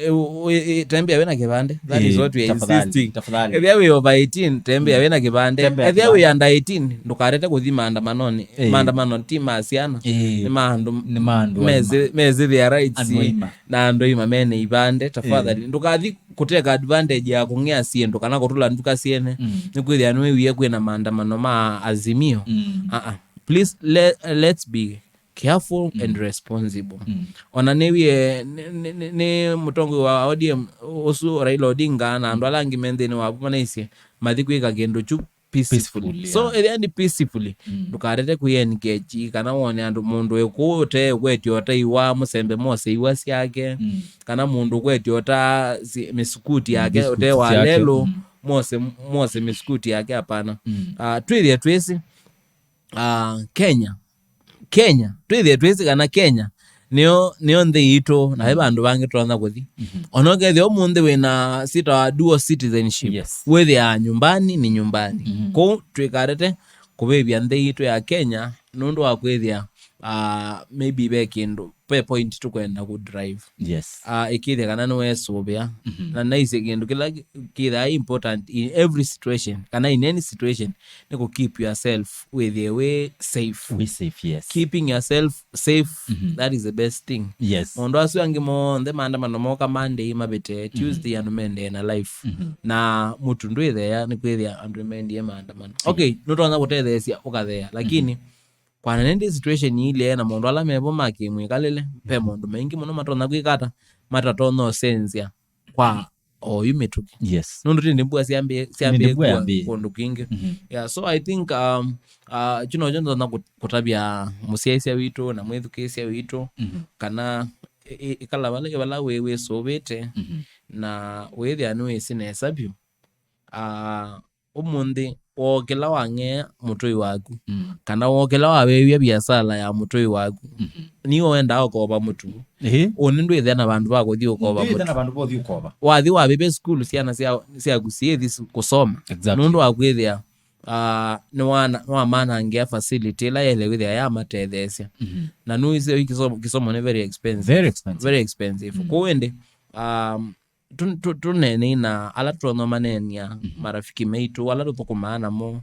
eh, u-, u-, eh, tembea wĩna kĩvandĩ. That is, eh, what we are, tafadhali, insisting. Tafadhali. Ethĩa wĩ over eighteen, tembea wĩna kĩvandĩ. Tembea kĩvandĩ. Ethĩa wĩ under eighteen, ndũkarete kũthi maandamano. Eh. Maandamano ti ma syana. Eh. Nĩ ma andũ, nĩ ma andũ mezi-, mezĩthĩa rights. Andũ aima. Na andũ aima mene ivandĩ, tafadhali. Eh. Ndũkathi kũteka advantage ya kũng'ea syĩndũ kana kũtũla nduka syene. Mm. Nĩkwĩthĩa nĩwĩwie kwĩna maandamano ma Azimio. Mm. Ah, ah. Please, le-, let's be careful, mm, and responsible. Mm. Ona nĩwie, nĩ, nĩ, nĩ, nĩ mũtongoi wa O D M ũsu Raila Odinga na andũ ala angĩ me nthĩnĩ wavu manaisye mathi kwĩka kĩndũ kyu peacefully. Peacefully, so, yeah. Ethĩa nĩ peacefully, mm, ndũkarete kwĩ engage kana wone andũ, mũndũ wĩ kũu ũte ũkwetya ũtai wa mũsembe mose iwa syake, mm, kana mũndũ ũkwetya ũta si-, mĩsukuti yake, mĩsukuti ũte wa syake, lelo, mm. mwose, mwose mĩsukuti yake, hapana. Mm. Ah, twĩthĩe twĩsĩ, ah, Kenya, Kenya, twĩthĩe twĩsĩ kana Kenya nĩyo, nĩyo nthĩ yitũ, na ve, mhm, vandũ vangĩ tũtonya kũthi. Mhm. Ona ũkethĩa ũmũnthĩ wĩna sita wa dual citizenship, yes, wĩthĩaa nyumbani ni nyumbani. Mhm. Kwoou twĩkarete kũvĩvya nthĩ yitũ ya Kenya nũndũ wa kwĩthĩa, ah, maybe ve kĩndũ, ve point tũkwenda kũ drive. Yes. Ah, ĩkĩthĩa kana nĩwesũvĩa. Mhm. Na naisye kĩndũ kĩla kĩ-, kĩthaa important in every situation, kana in any situation, nĩ kũ keep yourself wĩthĩe wĩ safe. Wĩ safe, yes. Keeping yourself safe, mhm, that is the best thing. Yes. Maũndũ asu angĩ monthe, maandamano moka Monday mavĩte, mhm, Tuesday andũ mendee na life. Mhm. Na mũtu ndwĩtheea nĩ kwĩthĩa andũ nĩmendie maandamano. Yeah. Okay, nũtonya kũtetheesya ũkatheea, lakini, mhm, kwana nĩndĩ situation iilye na maũndũ ala mevo ma kĩmwĩkalĩle, ve maũndũ maingĩ mũno matonya kwĩka ata, matatonya ũsenzya kwa oyu mĩtũkĩ. Yes. Nũndũ tĩndĩ mbua syambĩe, syambĩe, nĩndĩ mbua kua yambĩe kũndũ kwingĩ. Mhm. Yeah, so I think, um, uh, kyu nokyo ndonya kũ-, kũtavya mũsyaĩĩsya witũ na mwĩthukĩĩsya witũ, mhm, kana ĩ-, ĩ-, ĩkala vala, vala wĩ wĩsũvĩte, mhm, na wĩthĩa nĩwĩsĩ nesa vyũ. Uh, ũmũnthĩ wookĩla wang'ea mũtũi waku, mm, kana wookĩla wavĩvya viasala ya mũtũi waku, mhm, nĩwe wendaa ũkova mũtu. Ĩĩ. Ũnĩ ndwĩthĩa na vandũ va kũthi ũkova mũtu. Ndwĩthĩa na vandũ va ũthi ũkova. Wathi wavĩvya sukulu syana sya, syaku syĩthi su-, kũsoma. Exactly. Nũndũ wa kwĩthĩa, ah, nĩwana-, nĩwamanangĩa facility ĩla yaĩle kwĩthĩa yamatetheesya. Mhm. Na nũĩsĩ kĩsomo, kĩsomo nĩ very expensive. Very expensive. Very expensive. Mm. Kwoou ĩndĩ, um, tũ-, tũ-, tũneenei na ala tũtonya maneenia, mhm, marafiki maitũ, ala tũthũkũmaa namo,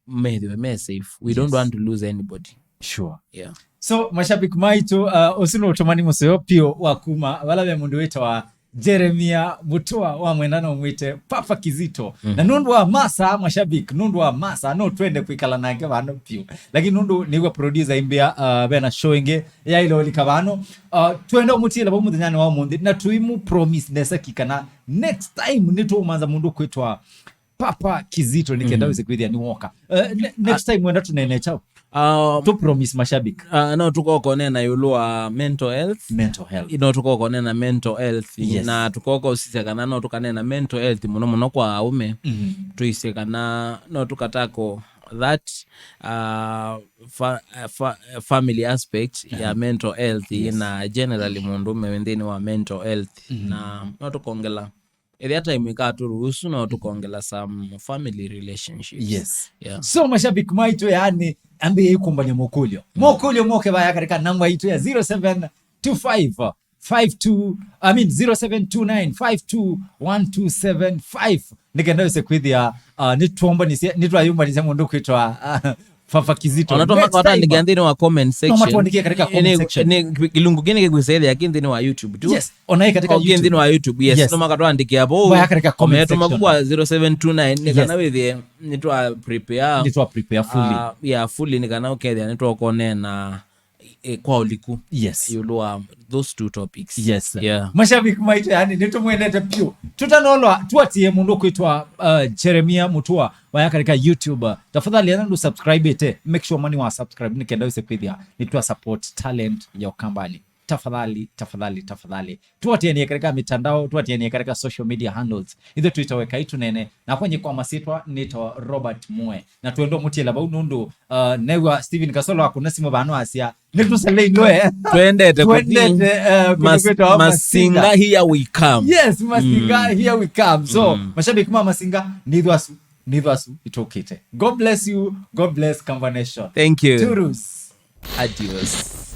methĩwe me safe. We don't, yes, want to lose anybody. Sure. Yeah. So, mashabiki maitũ, uh, ũsu nĩ ũtũmani mũseo piũ wa kuma vala ve mũndũ wĩtawa Jeremia Mutua wa Mwenda, no mwĩte Papa Kizito. Mhm. Na nũndũ wa masa, mashabiki, nũndũ wa masa, no twende kwĩkala nake vano piũ. Lakini nũndũ nĩw'a producer imbĩa, uh, vena show ĩngĩ yaĩle ũlika vano. Uh, twenda ũmũtiĩla vau mũthenyanĩ wa ũmũnthĩ, na tũimũ promise nesa ki kana next time nĩtũũmanza mũndũ kwĩtwa Papa Kizito, nĩkenda, mhm, wĩse kwĩthĩa nĩwoka. Uh, ne-, next, ah, time wenda tũnene chao. Um, tũ promise mashabiki. Uh, no tũkokonena ĩũlũ wa mental health. Mental health. No tũkokonena mental health. Yes. Na tũkoko ũsisya kana no tũkanena mental health mũno mũno kwa aũme. Mhm. Tũisye kana no tũkatako that, uh, fa-, uh, fa-, uh, family aspect ya, aha, mental health, yes, na generally mũndũme wĩ nthĩnĩ wa mental health. Mhm. Na no tũkongela, ethĩa time ĩkatũruhusu, no tũkongela some family relationships. Yes. Yeah. So, mashabiki maitũ, yani, ambĩĩi kũmbany'a mũkũlyo. Mm. Mũkũlyo moke vaya katika namba itũ ya zero seven two five five two, I mean, zero seven two nine five two one two seven five. Nĩkenda wĩse kwĩthĩa, uh, nĩtwombanisye, nĩtwayũmbanisya mũndũ kwĩtwa, uh, Papa Kizito. Ona to next time, makatandĩkĩa nthĩnĩ wa comment, no section, matwandĩkĩe katika comment, nĩ, section, nĩ kĩlungu kĩnĩ kĩkwĩsethĩa kĩ nthĩnĩ wa YouTube tu. Yes, ona ĩ katika, okay, YouTube. Nthĩnĩ wa YouTube, yes. Yes. No makatwandĩkĩa vau. Vaya katika comment, ometũma section kwa zero seven two nine, nĩ kana, yes, wĩthĩe nĩtwa prepare. Nĩtwa prepare fully. Uh, yeah, fully, nĩ kana ũkethĩa nĩtwakonena, eh, kwa ũliku. Yes. Ĩũlũ wa those two topics. Yes. Yeah. Mashabiki maitũ, yani, nĩtũmwendete piũ. Tũtanolwa, tũatie mũndũ kwĩtwa, uh, Jeremia Mutua, vaya katika YouTube. Tafadhali, ethĩa ndũ subscribe ĩte, make sure mani wa subscribe, nĩkenda wĩse kwĩthĩa nĩtwa support talent ya Ũkambani. Tafadhali, tafadhali, tafadhali. Tũatianie katika mitandao, tũatianie katika social media handles. Ithe twĩtawe Kaitũ Nene, na kwenye kwa masitwa nĩtawa Robert Mue. Na twenda mũtiela vau nũndũ, uh, new'a Steven Kasolo akũna simũ vano asya, nĩtũseleilwe. Twendete kũthi. Twendete, uh, kũndũ kwĩtawa Masinga. Masinga, here we come. Yes, Masinga, mm, here we come. So, mm, mashabiki ma Masinga, nĩthwasu, nĩthwasu, itũkĩte. God bless you, God bless Kamba Nation. Thank you. Turus. Adios.